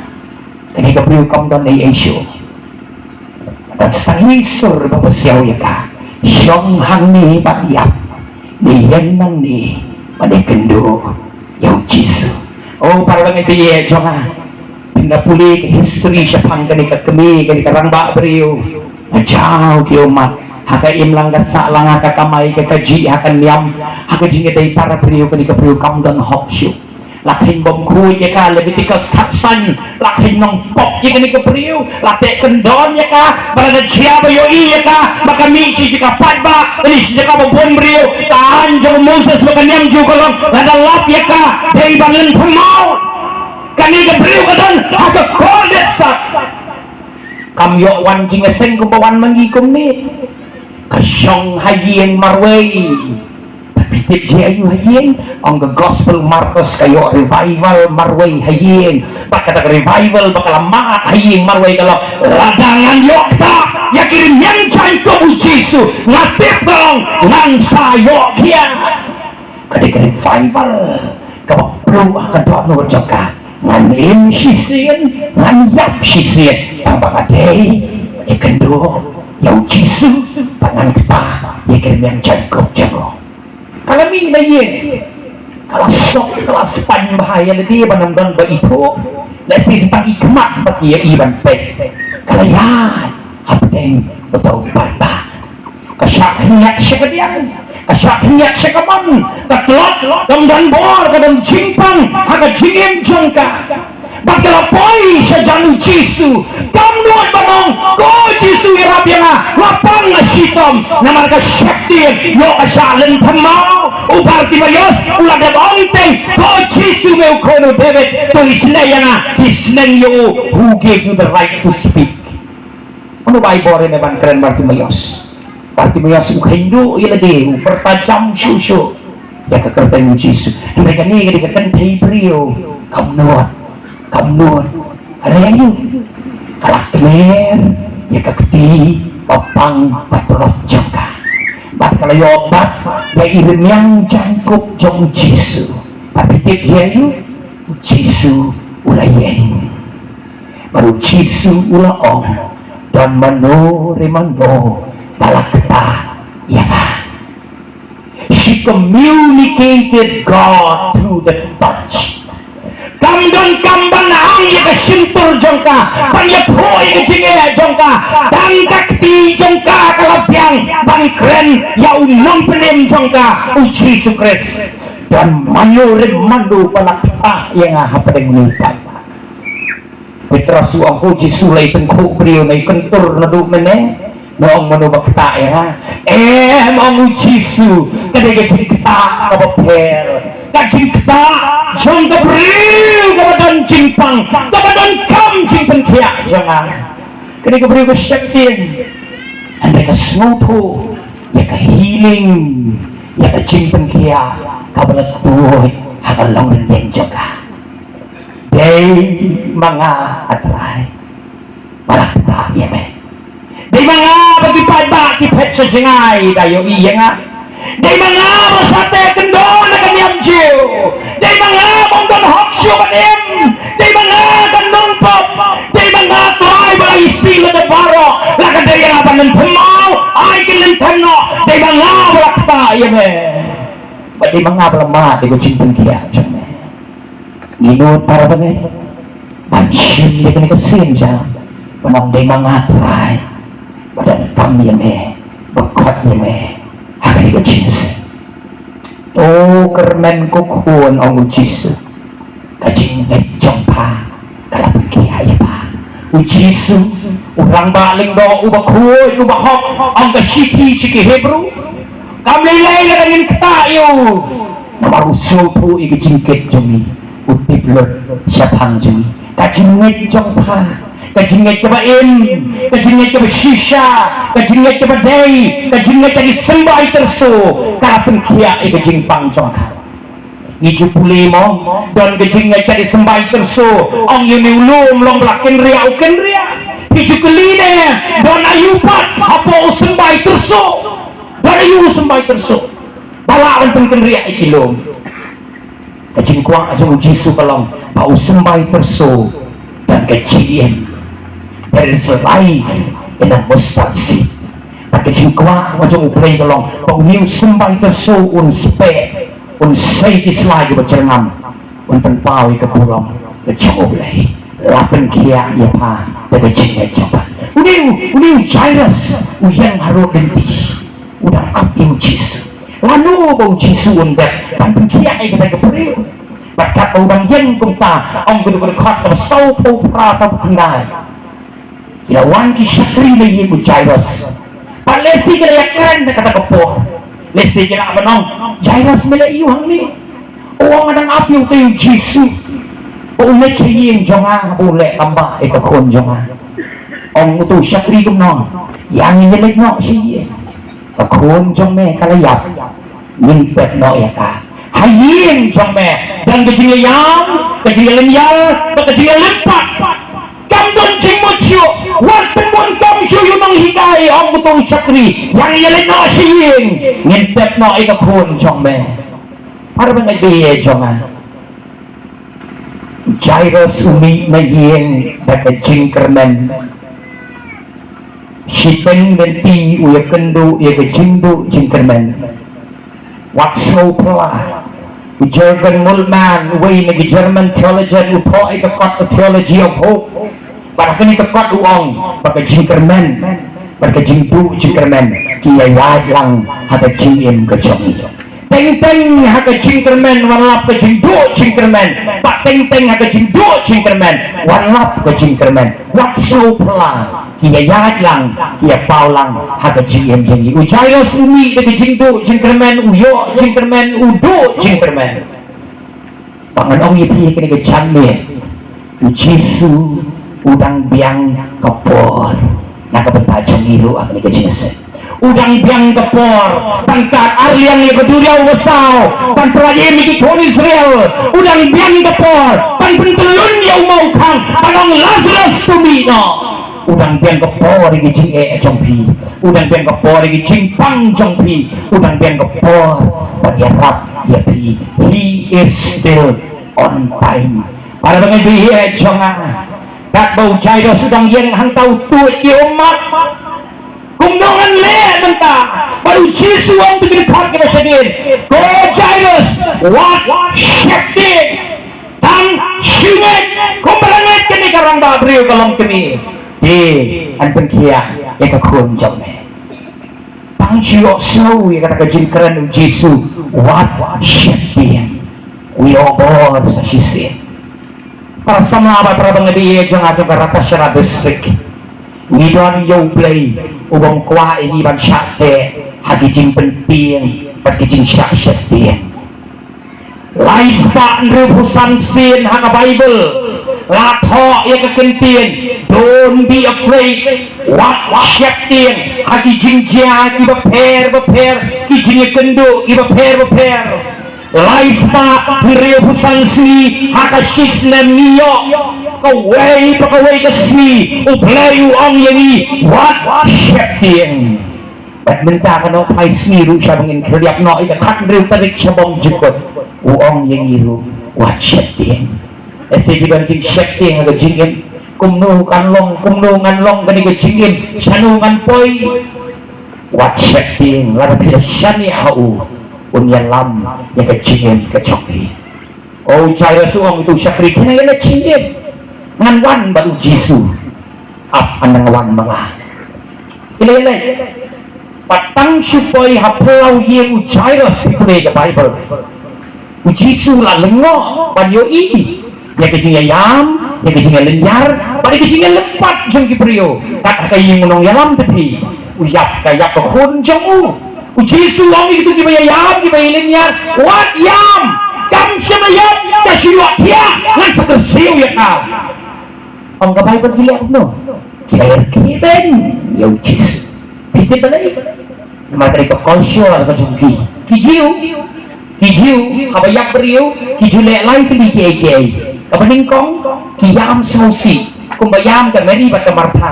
Kane ka briew kam don ei ei shuh. Ka don sa tang i sur ba pasiaw ïa ka. Shong hangne bad ïap. Ne ïeng nangne bad ïakynduh ïa u Jisu. O para bangeit jong nga, phin da pule ka history shaphang kane ka kmie, kane ka rangbah briew. Ka jaw ki ummat ha ka imlang ka sahlang, ha ka kamai ka kajih, ha ka niam, ha ka jingïadei para briew, kane ka briew kam don hok shuh. La kheiñ bymkhuid ïa ka, Leviticus khatsan, la kheiñ nongpop ïa kane ka briew, la teh kyndon ïa ka, ba lada jia ba ïohi ïa ka ba ka mih sha jaka paidbah, ka mih sha jaka ba bun briew, ka aiñ jong u Moses bad ka niam Jiw ka long, lada lap ïa ka dei ban lynthem maw. Kane ka briew ka don ha ka kordit sat. Kam ïoh wan jingïaseng kumba wan ma ngi kumne. Ka shong ha ïing marwei. Phi tip jia aiu ha ïing? Ong ka gospel Markos ka ïoh revival marwei ha ïing. Bad kata ka revival ba ka la mad ha ïing marwei ka la, lada ngan ïoh ktah ïa ki rmiang jaiñkup u Jisu, nga tip ka ong ngan sa ïoh khia. Ka dei ka revival kaba pynlong ha ka dohnud jong ka. Ngan im shisien, ngan ïap shisien, tang ba nga dei ïakynduh ïa u Jisu, bad ngan ktah ïa ki rmiang jaiñkup jong u. Ka la mih na ïing, ka la sop, ka la spaiñ bha ïa lade ban ym don ba ithuh. Lehse sa tang i khmat ba ki ïa i ban peit. Ka la ïaid hapdeng uta u paidbah. Ka shah khyndiat sha ka diang, ka shah khyndiat sha ka mon, ka tlot, kam don bor, ka don jingpang ha ka jingim jong ka. Bad ka la poi sha jan u Jisu, kam nud ban ong, ko Jisu ïarap ïa nga, nga pang nga shitom, namar ka sheptieng, ïoh ka shah lynthem maw. U Bartimaios u la dep ong teng, ko Jisu me u khun u David, to isynei ïa nga, ki sneng ïa u, who gave you the right to speak? Mano ba ai bor ïa me ban kren, Bartimaios? Bartimaios u kheiñ duh ïa lade, u pyrta jam shuh shuh ïa ka kyrteng u Jisu. Hynrei kane ka dei ka kynthei briew, kam nud, kam nud. Hynrei aiu? Ka la kner ïa ka kti ba pang ba tlot jong ka. Bad ka la ïoh bat ïa i rmiang jaiñkup jong u Jisu. Bad phi tip jia aiu? U Jisu u la ïeng. Bad u Jisu u la ong, don mano re mano ba la ktah ïa nga. She communicated God through the touch. Kam don kam ban hang ïa ka shyntur jong ka, ban ïathuh ïa ka jingeh jong ka. Tang ka kti jong ka ka la biang ban kren ïa u nongpynim jong ka, u Jisu Khrist. Don mano re mano ba la ktah ïa nga hapdeng une u paidbah. Petros u ong, ko Jisu, la i tyngkhuh briew, la i kyntur naduh mynne, me ong mano ba ktah ïa nga? Em, ong u Jisu, ka dei ka jingktah kaba pher. Ka jingktah jong ka briew kaba don jingpang kaba donkam jingpynkhiah jong nga. Kane ka briew ka sheptieng, hynrei ka sngewthuh ïa ka healing, ïa ka jingpynkhiah kaba la tuid ha ka longrynieng jong ka. Dei ma nga, A Trai, ba la kta ïa me. Dei ma nga ba ki paidbah ki phet sha jngai da ïohi ïa nga. Dei ma nga ba sa teh kyndon na ka niam Jiw. Dei ma nga bym don hok shuh ban im. Dei ma nga ka nongpop. Dei ma nga, Trai, ba la isih lade baroh. La ka dei ïa nga ban lynthem maw, ai kin lynthem noh. Dei ma nga ba la kta ïa me. Bad dei ma nga ba la mad ïa ka jingpynkhiah jong me. Ngi nud para bangeit ban shim ïa kane ka sien jam, ban ong dei ma nga, Trai, ba donkam ïa me, ba khot ïa me ha kane ka jingseng. To kyrmen ko khun, ong U Jisu, ka jingngeit jong pha ka la pynkhiah ïa pha. U Jisu, u rangbah lyngdoh uba khuid uba hok, ong ka shithi sha ki Hebru, kam lei lei lada ngin ktah ïa u. Namar u sngewthuh ïa ka jingkit jong ngi, u tip lut shaphang jong ngi. Ka jingngeit jong pha, ka jingngeit kaba im, ka jingngeit kaba shisha, ka jingngeit kaba dei, ka jingngeit ka dei symbai tyrso, ka la pynkhiah ïa ka jingpang jong pha. Ngi ju pule mo, don ka jingngeit ka dei symbai tyrso, ong ïa une u lum long ba la kynriah u kynriah. Phi ju kylli ne, don aïu pat hapoh u symbai tyrso? Don aïu u symbai tyrso ba lah ban pynkynriah ïa ki lum? Ka jingkwah jong U Jisu ka long ba u symbai tyrso don ka jingim. There is a life in a mustard seed. Bad ka jingkwah jong U Blei ka long ba une u symbai tyrso un speh, un sei ki slai kiba jyrngam, un pynpaw ïa ka burom ka jong U Blei. La pynkhiah ïa pha da ka jingngeit jong pha. Une u, une u Jairus u ïeng harud lynti. U dang ap ïa U Jisu. Lano ba U Jisu un dep ban pynkhiah ïa kata ka briew? Bad katba u dang ïeng kumta, ong ka dkhot kaba sawphew phra, sawphew khyndai, ki la wan ki shakri na ïing u Jairus. Bad lehse ki la ïakren na kata ka por. Lehse ki la ban ong, Jairus, me leh aïu hangne? U ong, nga dang ap ïa utei U Jisu ba un leit sha ïing jong nga, ba un leh tamba ïa ka khun jong nga. Ong utu u shakri kumno? Ïa ngi ïaleit noh sha ïing. Ka khun jong me ka la ïap. Ngin pep noh ïa ka. Ha ïing jong me don ka jingïaïam, ka jingïalehniam bad ka jingïalehpat. Kam don jingmut shuh. Wat pynbun kam shuh ïa u nonghikai, ong utu u shakri. Ïa ngi ïaleit noh sha ïing. Ngin pep noh ïa ka khun jong me. Para bangeit ba ïeit jong nga, Jairus u mih na ïing da ka jingkyrmen. Shiteng lynti u ïakynduh ïa ka jingduh jingkyrmen. Wat sngewphylla. U Jürgen Moltmann, uwei na ki German theologian, u thoh ïa ka kot ka Theology of Hope. Bad ha kane ka kot u ong ba ka jingkyrmen bad ka jingduh jingkyrmen ki ïaid lang ha ka jingim ka jong ngi. Teng teng ha ka jingkyrmen wan lap ka jingduh jingkyrmen. Bad teng teng ha ka jingduh jingkyrmen wan lap ka jingkyrmen. Wat sngewphylla, ki ïaid lang, ki ïapaw lang ha ka jingim jong ngi. U Jairus u mih da ka jingduh jingkyrmen, u ïoh jingkyrmen, u duh jingkyrmen. Ba ngan ong ïa phi kane ka janmiet, U Jisu u dang biang ka por na ka bynta jong ngi ruh ha kane ka jingïaseng. U dang biang ka por ban kad arliang ïa ka duriaw basaw, ban pyllait im ïa ki khun Israel. U dang biang ka por ban pyntylun ïa u mawkhang, ban ong, Lazarus, to mih noh. U dang biang ka por ïa ki jingeh jong phi. U dang biang ka por ïa ki jingpang jong phi. U dang biang ka por ban ïarap ïa phi. He is still on time. Para bangeit ba ïeit jong nga, katba u Jairus u dang ïeng hangta u tuid ki ummat. Kumno ngan leh mynta? Bad u Jisu u ong ha ki dkhot kiba shadien, ko Jairus, wat sheptieng. Tang shu ngeit, kumba la ngeit kane ka rangbah briew ka longkmie. Te ngan pynkhiah ïa ka khun jong me. Tang shu ïohsngew ïa kata ka jingkren u Jisu, wat sheptieng. U ïoh bor sa shisien. Para samla bad para bangeit ba ïeit jong nga jong ka Ratacherra District, ngi don ïa U Blei u bym kwah ïa ngi ban shah teh ha ki jingpyntieng bad ki jingshah sheptieng. Lai spah hynriewphew san sien ha ka Baibl La thoh ïa ka kyntien, don't be afraid. Wat sheptieng ha ki jingjia kiba pher bapher, ki jingïakynduh kiba pher bapher. Lai spah hynriewphew san sngi ha ka shisnem ngi ïoh kawei pa kawei ka sngi U Blei u ong ïa ngi, wat sheptieng. Bad mynta ka nohphai sngi ruh sha ba ngin khlem ïap noh ïa ka khathynriew tarik sha bymjukut, u ong ïa ngi ruh, wat sheptieng. Lehse phi don jingsheptieng ha ka jingim, kumno kan long, kumno ngan long kane ka jingim, shano ngan poi. Wat sheptieng, lada phi la shaniah ha u, un ïalam ïa ka jingim ka jong phi. O Jairus, u ong ïa utu u shakri, khie nang ïa la jingim, ngan wan bad U Jisu. Ap, ngan wan ma nga. Ïa la, ïa la. Pat tang shu poi ha phyllaw ïing u Jairus, phi pule ka Baibl, U Jisu u la lyngngoh ban ïohi ïa ka jingïaïam, ïa ka jingïalynñiar bad ïa ka jingïalympat jong ki briew. Kat ha ka ïing u nongïalam, te phi, u ïap ka, ïap ka khun jong u. U Jisu u ong ïa kito kiba ïaïam, kiba ïalynñiar, wat ïam. Kam shym la ïap, ka shu ïohthiah, ngan sa kyrsiew ïa ka. Ong ka Baibl ki leh kumno? Ki la ïarkhie beiñ ïa U Jisu. Phi tip balei? Namar ka dei ka culture ka jong ki. Ki Jiw, ki Jiw, haba ïap briew, ki ju leh lai tylli kiei kiei. Kaba nyngkong, ki ïam sngewsih, kumba ïam ka Mary bad ka Martha.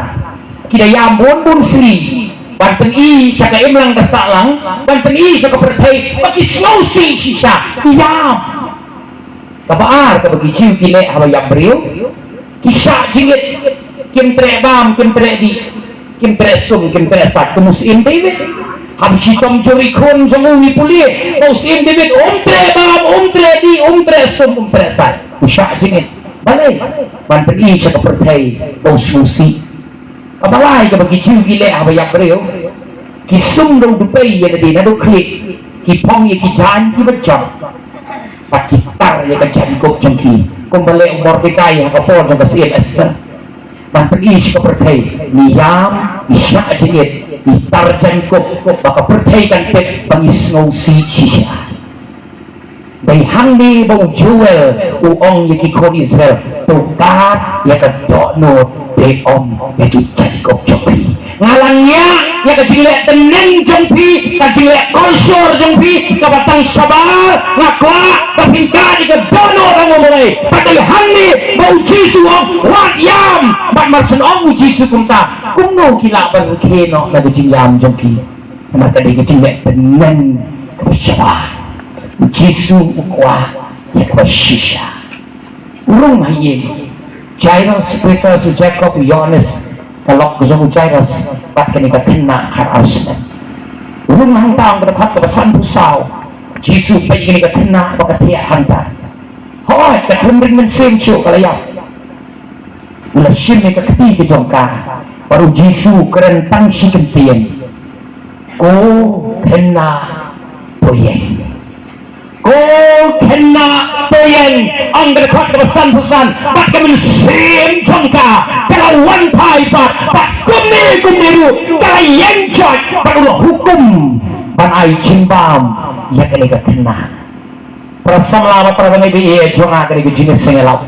Ki da ïam bun bun sngi ban pyni sha ka imlang ka sahlang, ban pyni sha ka pyrthei ba ki sngewsih shisha, ki ïam. Kaba ar kaba ki Jiw ki leh haba ïap briew, ki shah jingit, kim treh bam, kim treh dih, kim treh sum, kim treh sait, kum u syiem David. Haba shitom jur ïa ki khun jong u, ngi pule ba u syiem David um treh bam, um treh dih, um treh sum, um treh sait. U shah jingit. Balei? Ban pyni sha ka pyrthei ba u sngewsih. Kaba lai kaba ki Jiw ki leh haba ïap briew, ki sum da u dpei ïa lade naduh khlieh, ki phong ïa ki jaiñ kiba jot bad ki tar ïa ka jaiñkup jong ki, kumba leh u Mordekai ha ka por jong ka syiem Esther. Ban pyni sha ka pyrthei, ngi ïam, ngi shah jingit, ngi tar jaiñkup, ba ka pyrthei kan tip ba ngi sngewsih shisha. Dei hangne ba u Joel u ong ïa ki khun Israel, to kad ïa ka dohnud ba ym ïa ki jaiñkup jong phi. Nga la ngiah ïa ka jingleh tngen jong phi, ka jingleh culture jong phi, kaba tang shabar, nga kwah ba phin kad ïa ka dohnud, ong U Blei. Bad dei hangne ba U Jisu u ong, wat ïam. Bad mar shen ong U Jisu kumta, kumno ki lah ban rkhie noh na ka jingïam jong ki? Namar ka dei ka jingleh tngen kaba shabar. U Jisu u kwah ïa kaba shisha. U rung ha ïing. Jairus, Petrus, u Jakob, u Ïoannis, ka lok ka jong u Jairus bad kane ka khynnah khatar snem. U rung hangta, ka dkhot kaba sanphew saw. Jisu peit ïa kane ka khynnah ba ka thiah hangta. Hooid, ka khlem ring mynsiem shuh, ka la ïap. U la shim ïa ka kti ka jong ka, bad U Jisu u kren tang shi kyntien. Ko khynnah, to ïeng. Ko khynnah, to ïeng. Ong ka dkhot kaba sanphew san, bad ka mynsiem jong ka ka la wan phai pat, bad kumne kumne ruh ka la ïeng joit, bad u la hukum ban ai jingbam ïa kane ka khynnah. Para samla bad para bangeit ba ïeit jong nga, kane ka jingïaseng ïalap.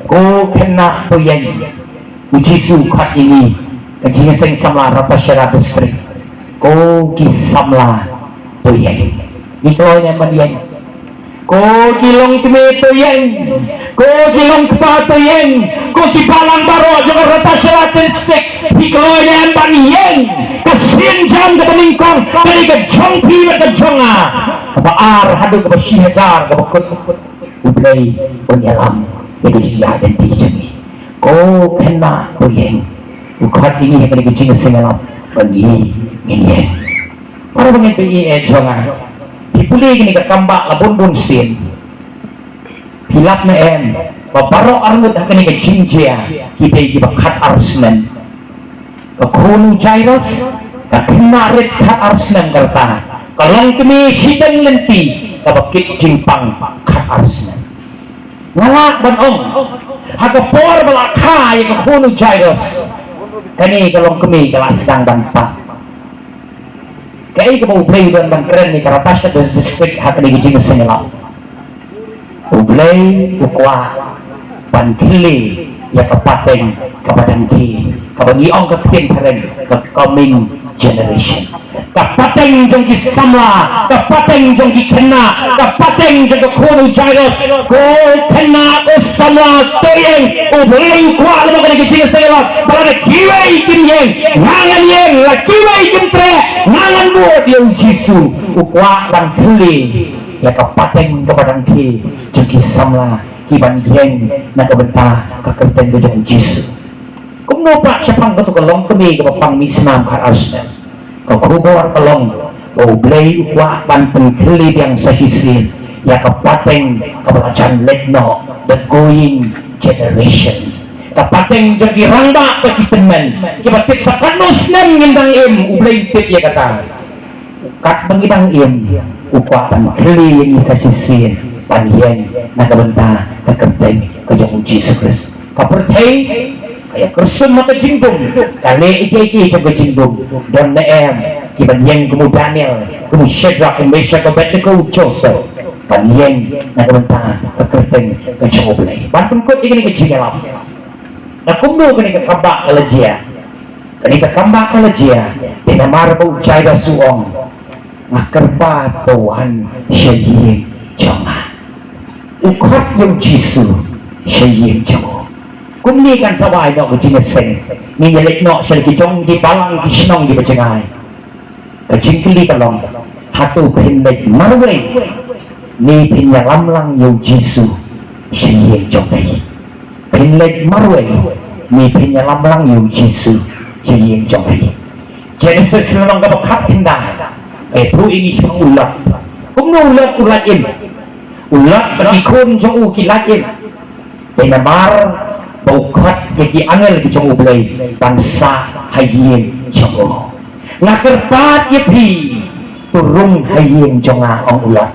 Ko khynnah, to ïeng. U Jisu u khot ïa ngi, ka jingïaseng samla Ratacherra District. Ko ki samla, to ïeng. Ngi kloi ne em ban ïeng? Ko ki longkmie, to ïeng. Ko ki longkpa, to ïeng. Ko ki balang baroh jong ka Ratacherra District, phi kloi ne em ban ïeng? Ka sienjam kaba nyngkong ka dei ka jong phi bad ka jong nga. Kaba ar haduh kaba shi hajar kaba kut, U Blei un ïalam ïa ka jingïaid lynti jong ngi. Ko khynnah, to ïeng. U khot ïa ngi ha kane ka jingïaseng ïalap ba ngi, ngin ïeng. Para bangeit ba ïeit jong nga, phi pule kane ka kam ba la bun bun sien. Phi lap ne em ba baroh arngut ha kane ka jingjia ki dei kiba khatar snem? Ka khun u Jairus, ka khynnah rit khatar snem ka rta, ka longkmie shiteng lynti kaba kit jingpang khatar snem. Nga lah ban ong, ha ka por ba la kha ïa ka khun u Jairus, kane ka longkmie ka la sdang ban pang. Kaei kaba U Blei u don ban kren ïa ka Ratacherra District ha kane ka jingïaseng ïalap? U Blei u kwah ban kylli ïa ka pateng kaba dang khie, kaba ngi ong ka ktien phareng ka coming generation. Ka pateng jong ki samla, ka pateng jong ki khynnah, ka pateng jong ka khun u Jairus. Ko khynnah, ko samla, to ïeng, U Blei u kwah lem ïa kane ka jingïaseng ïalap. Ba lada kiwei kim ïeng, nga ngan ïeng, la kiwei kim treh, nga ngan bud ïa U Jisu. U kwah ban kylli ïa ka pateng kaba dang khie jong ki samla kiban ïeng na ka bynta ka kyrteng ka jong U Jisu. Kumno pat shaphang kato ka longkmie kaba pang mih snam khatar snem? Ka khubor ka long ba U Blei u kwah ban pynkylli biang sa shisien ïa ka pateng kaba la jan leit noh, the going generation. Ka pateng jong ki rangbah bad ki tymmen kiba tip sa katno snem ngin dang im, U Blei u tip ïa kata. Katba ngi dang im, u kwah ban kylli ïa ngi sa shisien ban ïeng na ka bynta ka kyrteng ka jong U Jisu Khrist. Ka pyrthei ka ïa kyrsum ha ka jingdum, ka leh ïa kiei kiei jong ka jingdum. Don ne em kiban ïeng kum u Daniel, kum u Shadrach, kum u Meshach, kum u Abednego, u Joseph, ban ïeng na ka bynta ka kyrteng ka jong U Blei? Ban pynkut ïa kane ka jingïalap, na kumno kane ka kambah ka la jia? Kane ka kambah ka la jia dei namar ba u Jairus u ong, nga kyrpad ba u wan sha ïing jong nga. U khot ïa U Jisu sha ïing jong u. Kumne kan sa wai noh ka jingïaseng. Ngin ïa leit noh sha ki jong ki balang ki shnong kiba jngai. Ka jingkylli ka long, hato phin leit marwei ne phin ïalam lang ïa U Jisu sha ïing jong phi? Phin leit marwei ne phin ïalam lang ïa U Jisu sha ïing jong phi? Genesis lynnong kaba khatkhyndai ka ïathuh ïa ngi shaphang u Lot. Kumno u Lot u lait im? U Lot bad ki khun jong u ki lait im. Dei namar ba u khot ïa ki angel ki jong U Blei ban sah ha ïing jong u. Nga kyrpad ïa phi, to rung ha ïing jong nga, ong u Lot.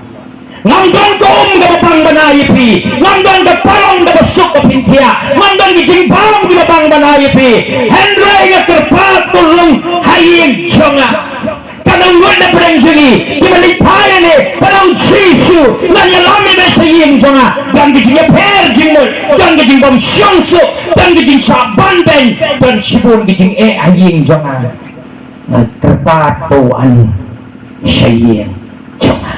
Ngam don ka um kaba pang ban ai ïa phi, ngam don ka parong kaba suk ba phin thiah, ngam don ki jingbam kiba pang ban ai ïa phi. Hynrei nga kyrpad to rung ha ïing jong nga. Kan ong lut na pdeng jong ngi kiba leit phai ïa ne, ba ong, Jisu, ngan ïalam ïa me sha ïing jong nga. Don ka jingïapher jingmut, don ka jingbymshong suk, don ka jingshah ban beiñ, don shibun ka jingeh ha ïing jong nga. Nga kyrpad ba u wan sha ïing jong nga.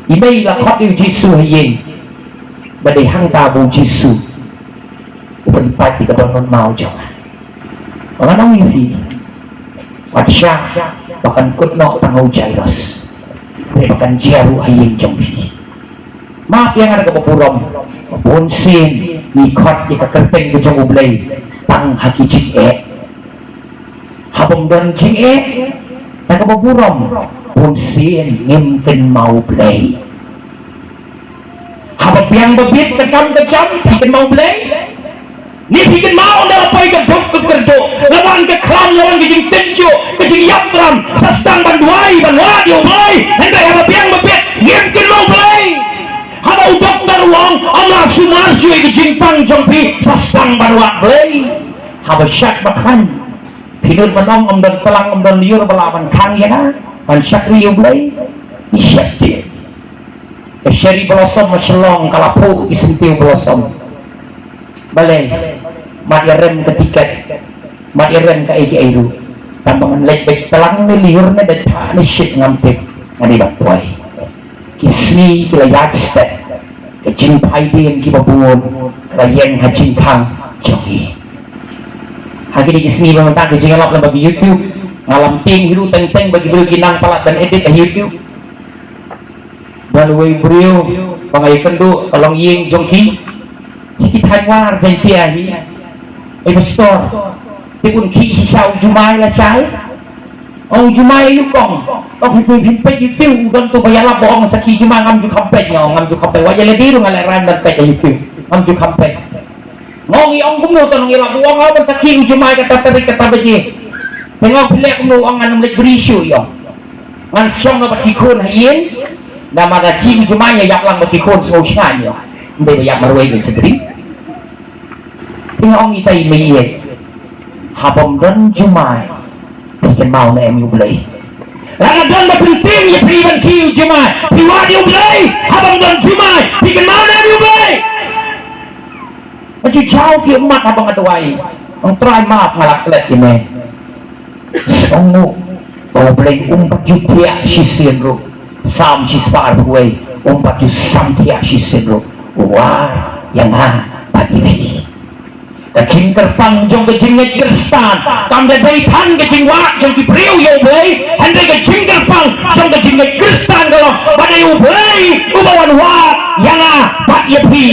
I mei la khot ïa U Jisu ha ïing, ba dei hangta ba U Jisu u pynpait ïa ka dohnud maw jong nga. Ba ngan ong ïa phi, wat shah ba kan kut noh tang ha u Jairus, hynrei ba kan jia ruh ha ïing jong phi. Map ïa nga da kaba burom, ba bun sien ngi khot ïa ka kyrteng ka jong U Blei tang ha ki jingeh. Haba ym don jingeh, da kaba burom, bun sien ngim kynmaw Blei. Haba biang ba bit ka kam ka jam, phi kynmaw Blei? Ne phi kynmaw ynda la poi ka duk ka kyrduh, la wan ka khlam, la wan ka jingtynjuh, ka jingïap tram, sa sdang ban duwai, ban wad ïa U Blei? Hynrei haba biang ba bit, ngim kynmaw Blei. Haba u doktor u ong, ym lah sumar shuh ïa ka jingpang jong phi, sa sdang ban wad Blei. Haba shad ba khlaiñ, phi nud ban ong, ym don tlang, ym don lyiur ba lah ban khang ïa nga, ban shakri ïa U Blei? Ngi sheptieng. Ka Cherry Blossom ha Shillong ka la phuh ki syntiew blossom. Balei? Mat ïa rem ka tiket, mat ïa rem kaei kaei ruh. Tang ba ngan leit beit tlang ne lyiur ne beit phah ne shit ngam tip, nga dei ban poi. Ki sngi ki la ïaid step, ka jingphaidien kiba bun ka la ïeng ha jingkhang jong ngi. Ha kine ki sngi ba mynta ka jingïalap lyngba ki YouTube, nga lam tieng hi ruh teng teng ba ki briew ki nang palat ban edit ha YouTube. Don uwei u briew ba nga ïakynduh, ka long ïing jong ki, ki thaiñ War Jaiñtia hi. Ei pastor, te un khih shisha u jumai lashai? Ong u jumai aïu kong? Ong phi, phi, phin peit YouTube, u don uto ba ïalap ba ong sakhi jumai. Ngam ju kham peit, nga ong ngam ju kham peit. Wat ïa lade ruh nga lehraiñ ban peit ha YouTube, ngam ju kham peit. Nga ong i ong kumno, to nang ïalap, u ong ban sakhi u jumai kata tarik kata baje. Te nga ong phi leh kumno, u ong ngan ym leit bri shuh, i ong. Ngan shong noh bad ki khun ha ïing. Namar lada khih u jumai nga ïap lang bad ki khun, sngew shngaiñ, i ong. Ym dei ba ïap marwei, dei sa bri. Te nga ong ita i mei ïeit, haba ym don jumai, phi kynmaw ne em ïa U Blei? Lada don ba pyntieng ïa phi ban khih u jumai, phi wad ïa U Blei? Haba ym don jumai, phi kynmaw ne em ïa U Blei? Nga ju jaw ki ummat haba nga duwai. Ong Trai map nga la klet ïa me. Sngewnguh ba U Blei um pat ju thiah shisien ruh. Salm shispah arphew wei, um pat ju samthiah shisien ruh. U wad ïa nga bad ïa phi. Ka jingkyrpang jong ka jingngeit Khristan kam da dei tang ka jingwad jong ki briew ïa U Blei, hynrei ka jingkyrpang jong ka jingngeit Khristan ka long ba dei U Blei uba wan wad ïa nga bad ïa phi.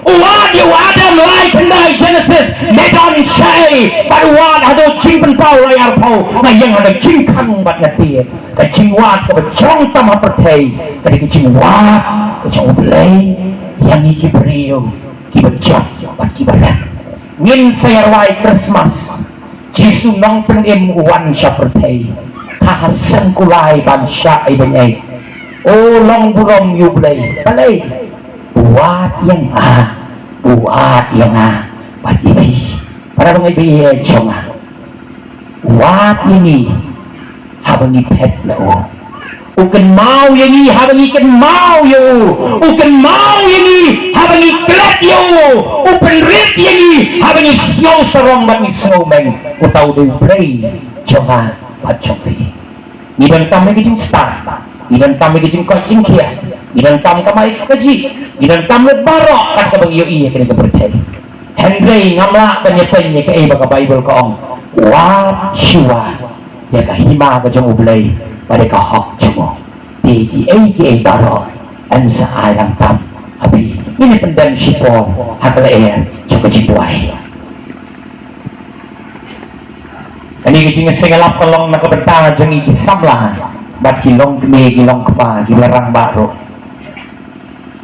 U wad ïa u Adam lai khyndai Genesis, me don shaei, bad u wad haduh Jingpynpaw lai arphew, nga ïeng ha ka jingkhang bad nga tied. Ka jingwad kaba jrong tam ha pyrthei ka dei ka jingwad ka jong U Blei ïa ngi ki briew kiba jop bad kiba rem. Ngin sa ïa rwai Christmas. Jisu Nongpynim u wan sha pyrthei, ha ka seng kulai ban shah ïa bneng. O long burom ïa U Blei, balei? U wad ïa nga, u wad ïa nga bad ïa phi. Para bangeit ba ïeit jong nga, u wad ïa ngi haba ngi phet na u. U kynmaw ïa ngi haba ngi kynmaw ïa u. U kynmaw ïa ngi haba ngi klet ïa u. U pynrit ïa ngi haba ngi sngew sarong bad ngi sngew meng. Uta u dei U Blei jong nga bad jong phi. Ngi donkam ïa ka jingstad, ngi donkam ïa ka jingkoit jingkhiah, ngi donkam kamai kajih, ngi donkam lut baroh kat kaba ngi ïohi ha kane ka pyrthei. Hynrei ngam lah ban ïathuh ïa kaei ba ka Baibl ka ong. Wad shuwa ïa ka hima ka jong U Blei bad ïa ka hok jong u. Te kiei kiei baroh yn sa ai lang tam ha phi. Ngin ïa pyndem shipor ha ka lyer jong ka jingduwai. Kane ka jingïaseng ïalap ka long na ka bynta jong ngi ki samla bad ki longkmie ki longkpa kiba la rangbah ruh.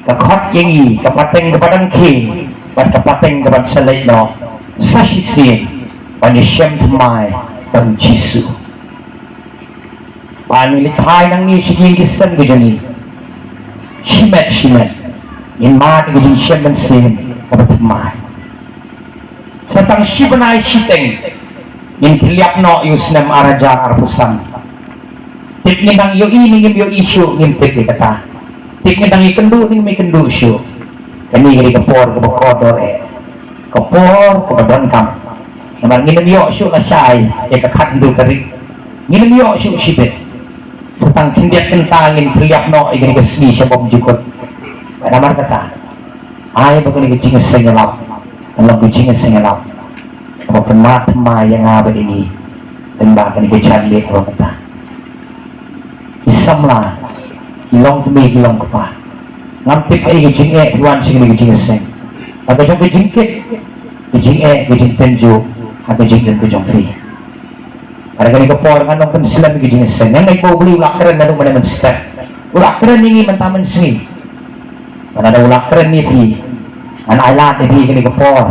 Ka khot ïa ngi ka pateng kaba dang khie bad ka pateng kaba sa leit noh sa shisien ban ïashem thymmai bad U Jisu. Ba ngi leit phai nangne sha ki ïing ki sem ki jong ngi. Shimet shimet ngin mad ïa ka jingshem mynsiem kaba thymmai. Sa tang shi bnai shiteng ngin khylliap noh ïa u snem ar hajar arphew san. Tip ngin dang ïohi ne ngim ïohi shuh ngim tip ïa kata. Tip ngin dang ïakynduh ne ngim ïakynduh shuh. Kane ka dei ka por kaba kordor eh. Ka por kaba donkam. Namar ngin ym ïoh shuh lashai ïa ka khathynriew tarik. Ngin ym ïoh shuh shibit. Sa tang khyndiat kynta ngin khylliap noh ïa kane ka sngi sha bymjukut. Bad namar kata, ai ba kane ka jingïaseng ïalap kan long ka jingïaseng ïalap kaba pynmad thymmai ïa nga bad ïa ngi. Lyngba kane ka janmiet kaba mynta. Ki samla, ki longkmie ki longkpa, ngam tip ei ka jingeh phi wan sha kane ka jingïaseng. Ha ka jong ka jingkit, ka jingeh, ka jingtynjuh ha ka jingim ka jong phi. Ha kane ka por ngan ym pynslem ïa ka jingïaseng. Nga ngeit ba U Blei u la kren naduh mynne mynstep. U la kren ïa ngi mynta mynsngi. Bad lada u la kren ïa phi, ngan ailad ïa phi kane ka por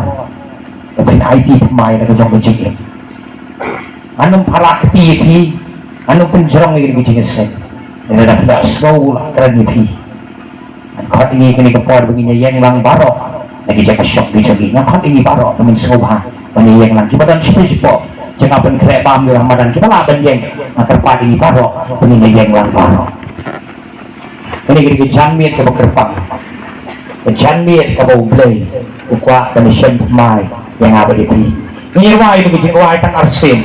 ba phin aiti thymmai na ka jong ka jingim. Ngan ym pharah kti ïa phi, ngan ym pynjrong ïa kane ka jingïaseng. Lada phi la sngew u la kren ïa phi, ngan khot ïa ngi kane ka por ba ngin ïaïeng lang baroh na ki jaka shong ki jong ngi. Ngan khot ïa ngi baroh ba ngin sngewbha ban ïaïeng lang. Kiba don shiphew shiphew jaka pynkhreh bam ïa la madan, kiba lah ban ïeng, nga kyrpad ïa ngi baroh ba ngin ïaïeng lang baroh. Kane ka dei ka janmiet kaba kyrpang, ka janmiet kaba U Blei u kwah ban ïashem thymmai ïa nga bad ïa phi. Ngi rwai da ka jingrwai tang arsien.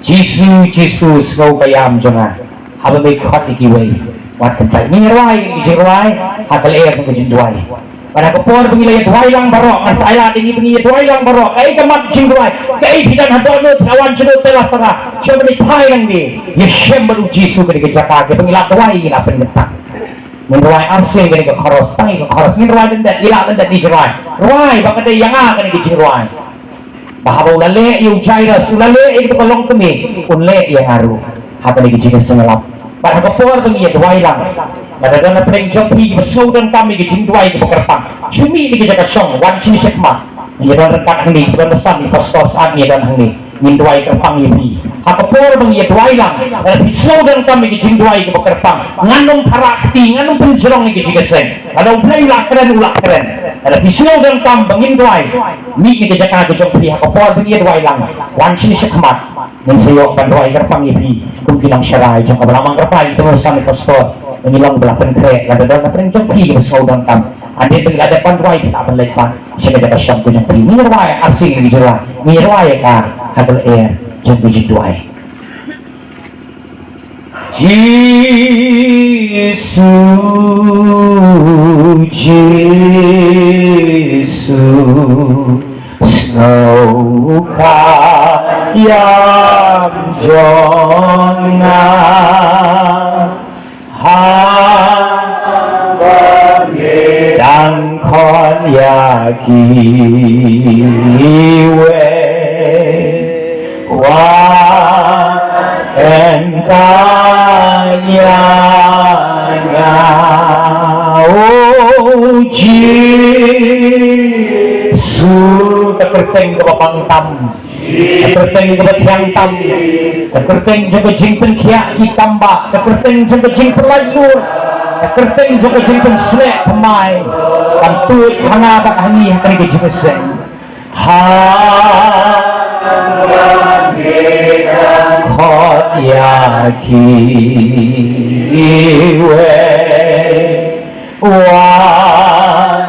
Jisu, Jisu, sngew ka ïam jong nga. Haba me khot ïa kiwei, wat kyntait. Ngi rwai da ka jingrwai ha ka lyer ka jingduwai. Bad ha ka por ba ngi la ïa duwai lang baroh, ngan sa ailad ïa ngi ba ngi ïa duwai lang baroh. Kaei ka mat jingduwai? Kaei phi don ha dohnud, phi la wan shaduh te la sara, sha ba ngi phai nangne, ïashem bad U Jisu, ka dei ka jaka kaba ngi la duwai, ngi la pynkyntait. Ngin rwai arsien kane ka koros, tang ïa ka koros. Ngin rwai lyndet, ïa la lyndet, ngi rwai. Rwai ba ka dei ïa nga kane ka jingrwai. Ba haba u la leh ïa u Jairus, u la leh ïa kata ka longkmie, un leh ïa nga ruh ha kane ka jingïaseng ïalap. Bad ha ka por ba ngi ïa duwai lang, lada don na pdeng jong phi kiba sngew donkam ïa ka jingduwai kaba kyrpang, shu mih na ka jaka shong, wan sha ngi shakhmat. Ngi ïa don ryngkat hangne, kiba don na san, i Pastor Saad ngi ïa don hangne. Ngin duwai kyrpang ïa phi. Ha ka por ba ngi ïa duwai lang, lada phi sngew donkam ïa ka jingduwai kaba kyrpang, ngan ym pharah kti, ngan ym pynjrong ïa ka jingïaseng. Lada U Blei u la kren, u la kren. Lada phi sngew donkam ba ngin duwai, mih na ka jaka ka jong phi ha ka por ba ngi ïa duwai lang, wan sha ngi shakhmat. Ngin sa ïoh ban duwai kyrpang ïa phi kum ki nongsharai jong ka Balang Mangkyrpad, ïa ki tymmen basan, ïa ki pastor, ba ngin long ba la pynkhreh. Lada don na pdeng jong phi kiba sngew donkam, Hadien ba ngi la dep ban duwai, phi lah ban leit pat sha ka jaka shong ka jong phi. Ngi rwai arsien ngi ju rwai. Ngi rwai ïa ka ha ka lyer jong ka jingduwai. Jisu, Jisu, sngewkhia ïa jong nga. Haba me dang khot ïa kiwei, wat kyntait ïa nga, O Jisu. Ka kyrteng kaba pang tam, ka kyrteng kaba thiang tam, ka kyrteng jong ka jingpynkhiah ki kambah, ka kyrteng jong ka jingpynlait luid, ka kyrteng jong ka jingpynsleh thymmai, kan tuid ha nga bad ha ngi ha kane ka jingïaseng. Haba me dang khot ïa kiwei, wat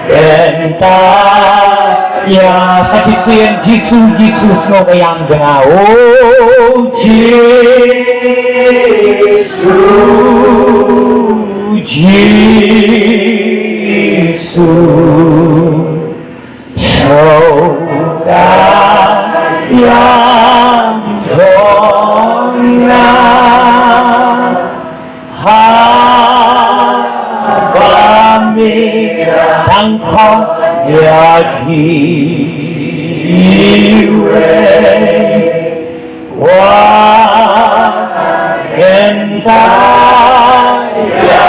kyntait ïa, sa shisien, Jisu, Jisu, sngewkhia ïa jong nga, O Jisu, Jisu, sngewkhia ïa jong nga. Haba me dang khot ïa kiwei, wat kyntait ïa nga.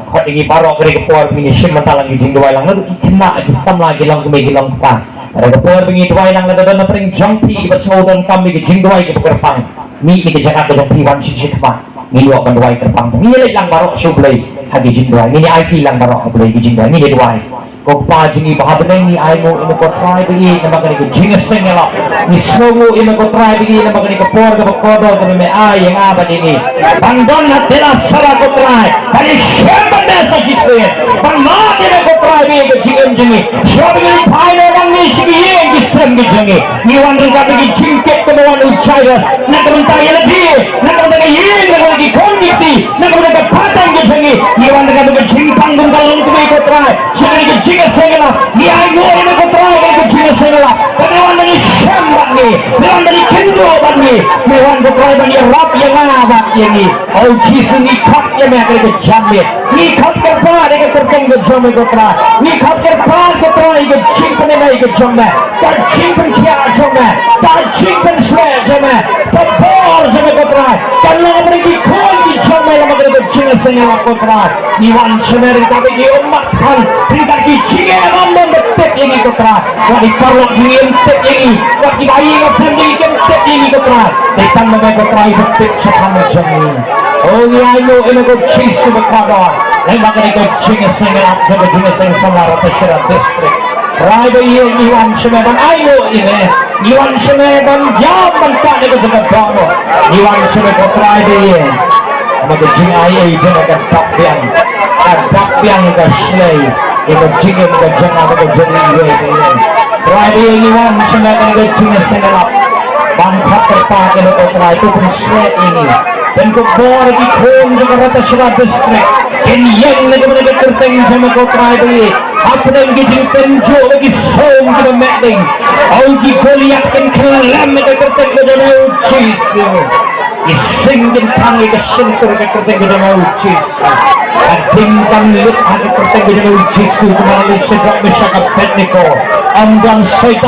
Khot ïa ngi baroh ka dei ka por ba ngin ïashim bynta lang ki jingduwai lang naduh ki khynnah, ki samla, ki longkmie, ki longkpa. Ka dei ka por ba ngin duwai lang, lada don na pdeng jong phi kiba sngew donkam ïa ka jingduwai kaba kyrpang, mih na ka jaka ka jong phi, wan sha shi khmat. Ngin ïoh ban duwai kyrpang. Ngin ïaleit lang baroh sha U Blei ha ki jingduwai. Ngin ïa aiti lang baroh ha U Blei ki jingduwai. Ngin ïa duwai. Ko Kpa jong ngi ba ha bneng, ngi ainguh ïa me ko Trai ba ïeit namar kane ka jingïaseng ïalap. Ngi sngewnguh ïa me ko Trai ba ïeit namar kane ka por kaba kordor kaba me ai ïa nga bad ïa ngi ban don ha Tela Sara ko Trai, ban ïashem bad me sa shisien, ban mad ïa me ko Trai ba ïeit ka jingim jong ngi. Shuwa ba ngi phai na ngi sha ki ïing ki sem ki jong ngi, ngi wan ryngkat bad ki jingkit kaba wan u Jairus, na ka bynta ïa lade, na ka bynta ka ïing, na ka bynta ki khun ki kti, na ka bynta ka pateng ka jong ngi. Ngi wan ryngkat bad ka jingpang kum ka longkmie ko Trai sha kane ka jingïaseng ïalap. Ngi ainguh ïa me ko Trai kane ka jingïaseng ïalap, ba me wan ban ïashem bad ngi, me wan ban ïakynduh bad ngi, me wan ko Trai ban ïarap ïa nga bad ïa ngi. O Jisu, ngi khot ïa me ha kane ka janmiet. Ngi khot kyrpad ïa ka kyrteng ka jong me ko Trai. Ngi khot kyrpad ko Trai ïa ka jingpynim ka jong me, ka jingpynkhiah jong me, ka jingpynshlur jong me, ka bor jong me ko Trai, kan long ha ki khun ki jong me namar kane ka jingïaseng ïalap ko Trai. Ngi wan sha me ryngkat bad ki ummat, ryngkat ki jingeh bym don ba tip ïa ngi ko Trai. Wat ki paralok jong ngi ym tip ïa ngi, wat kiba ïeit ki sem jong ngi kim tip ïa ngi ko Trai. Dei tang ma me ko Trai ba tip shaphang jong ngi. O, ngi ainguh ïa me ko Jisu bakordor. Lem bad kane ka jingïaseng ïalap jong ka jingïaseng samla Ratasahara District. Trai ba ïeit, ngi wan sha me ban ainguh ïa me. Ngi wan sha me ban ïam ban pat ïa ka jaka dohnud. Ngi wan sha me ko Trai ba ïeit. Namar ka jingai ei jong me ka dap biang, ka dap biang ka shlei ïa ka jingim ka jong nga bad ka jong ngi iwei pa iwei. Trai ba ïeit, ngi wan sha me ha kane ka jingïaseng ïalap ban khot kyrpad ïa me ko Trai, to pynshlur ïa ngi. Pynkupbor ïa ki khun jong ka Ratasahara District, kin ïeng na ka bynta ka kyrteng jong me ko Trai ba ïeit. Hapdeng ki jingtynjuh bad ki sum kiba meh ding, o, ki Goliath kin khlem ïa ka kyrteng ka jong me, O Jisu. Ki sing kin thang ïa ka shyntur ka kyrteng ka jong me, O Jisu. Ka ding kan lut ha ka kyrteng ka jong me, O Jisu. Kumba la leit Shadrak, Meshak, Abednego, ym don soitan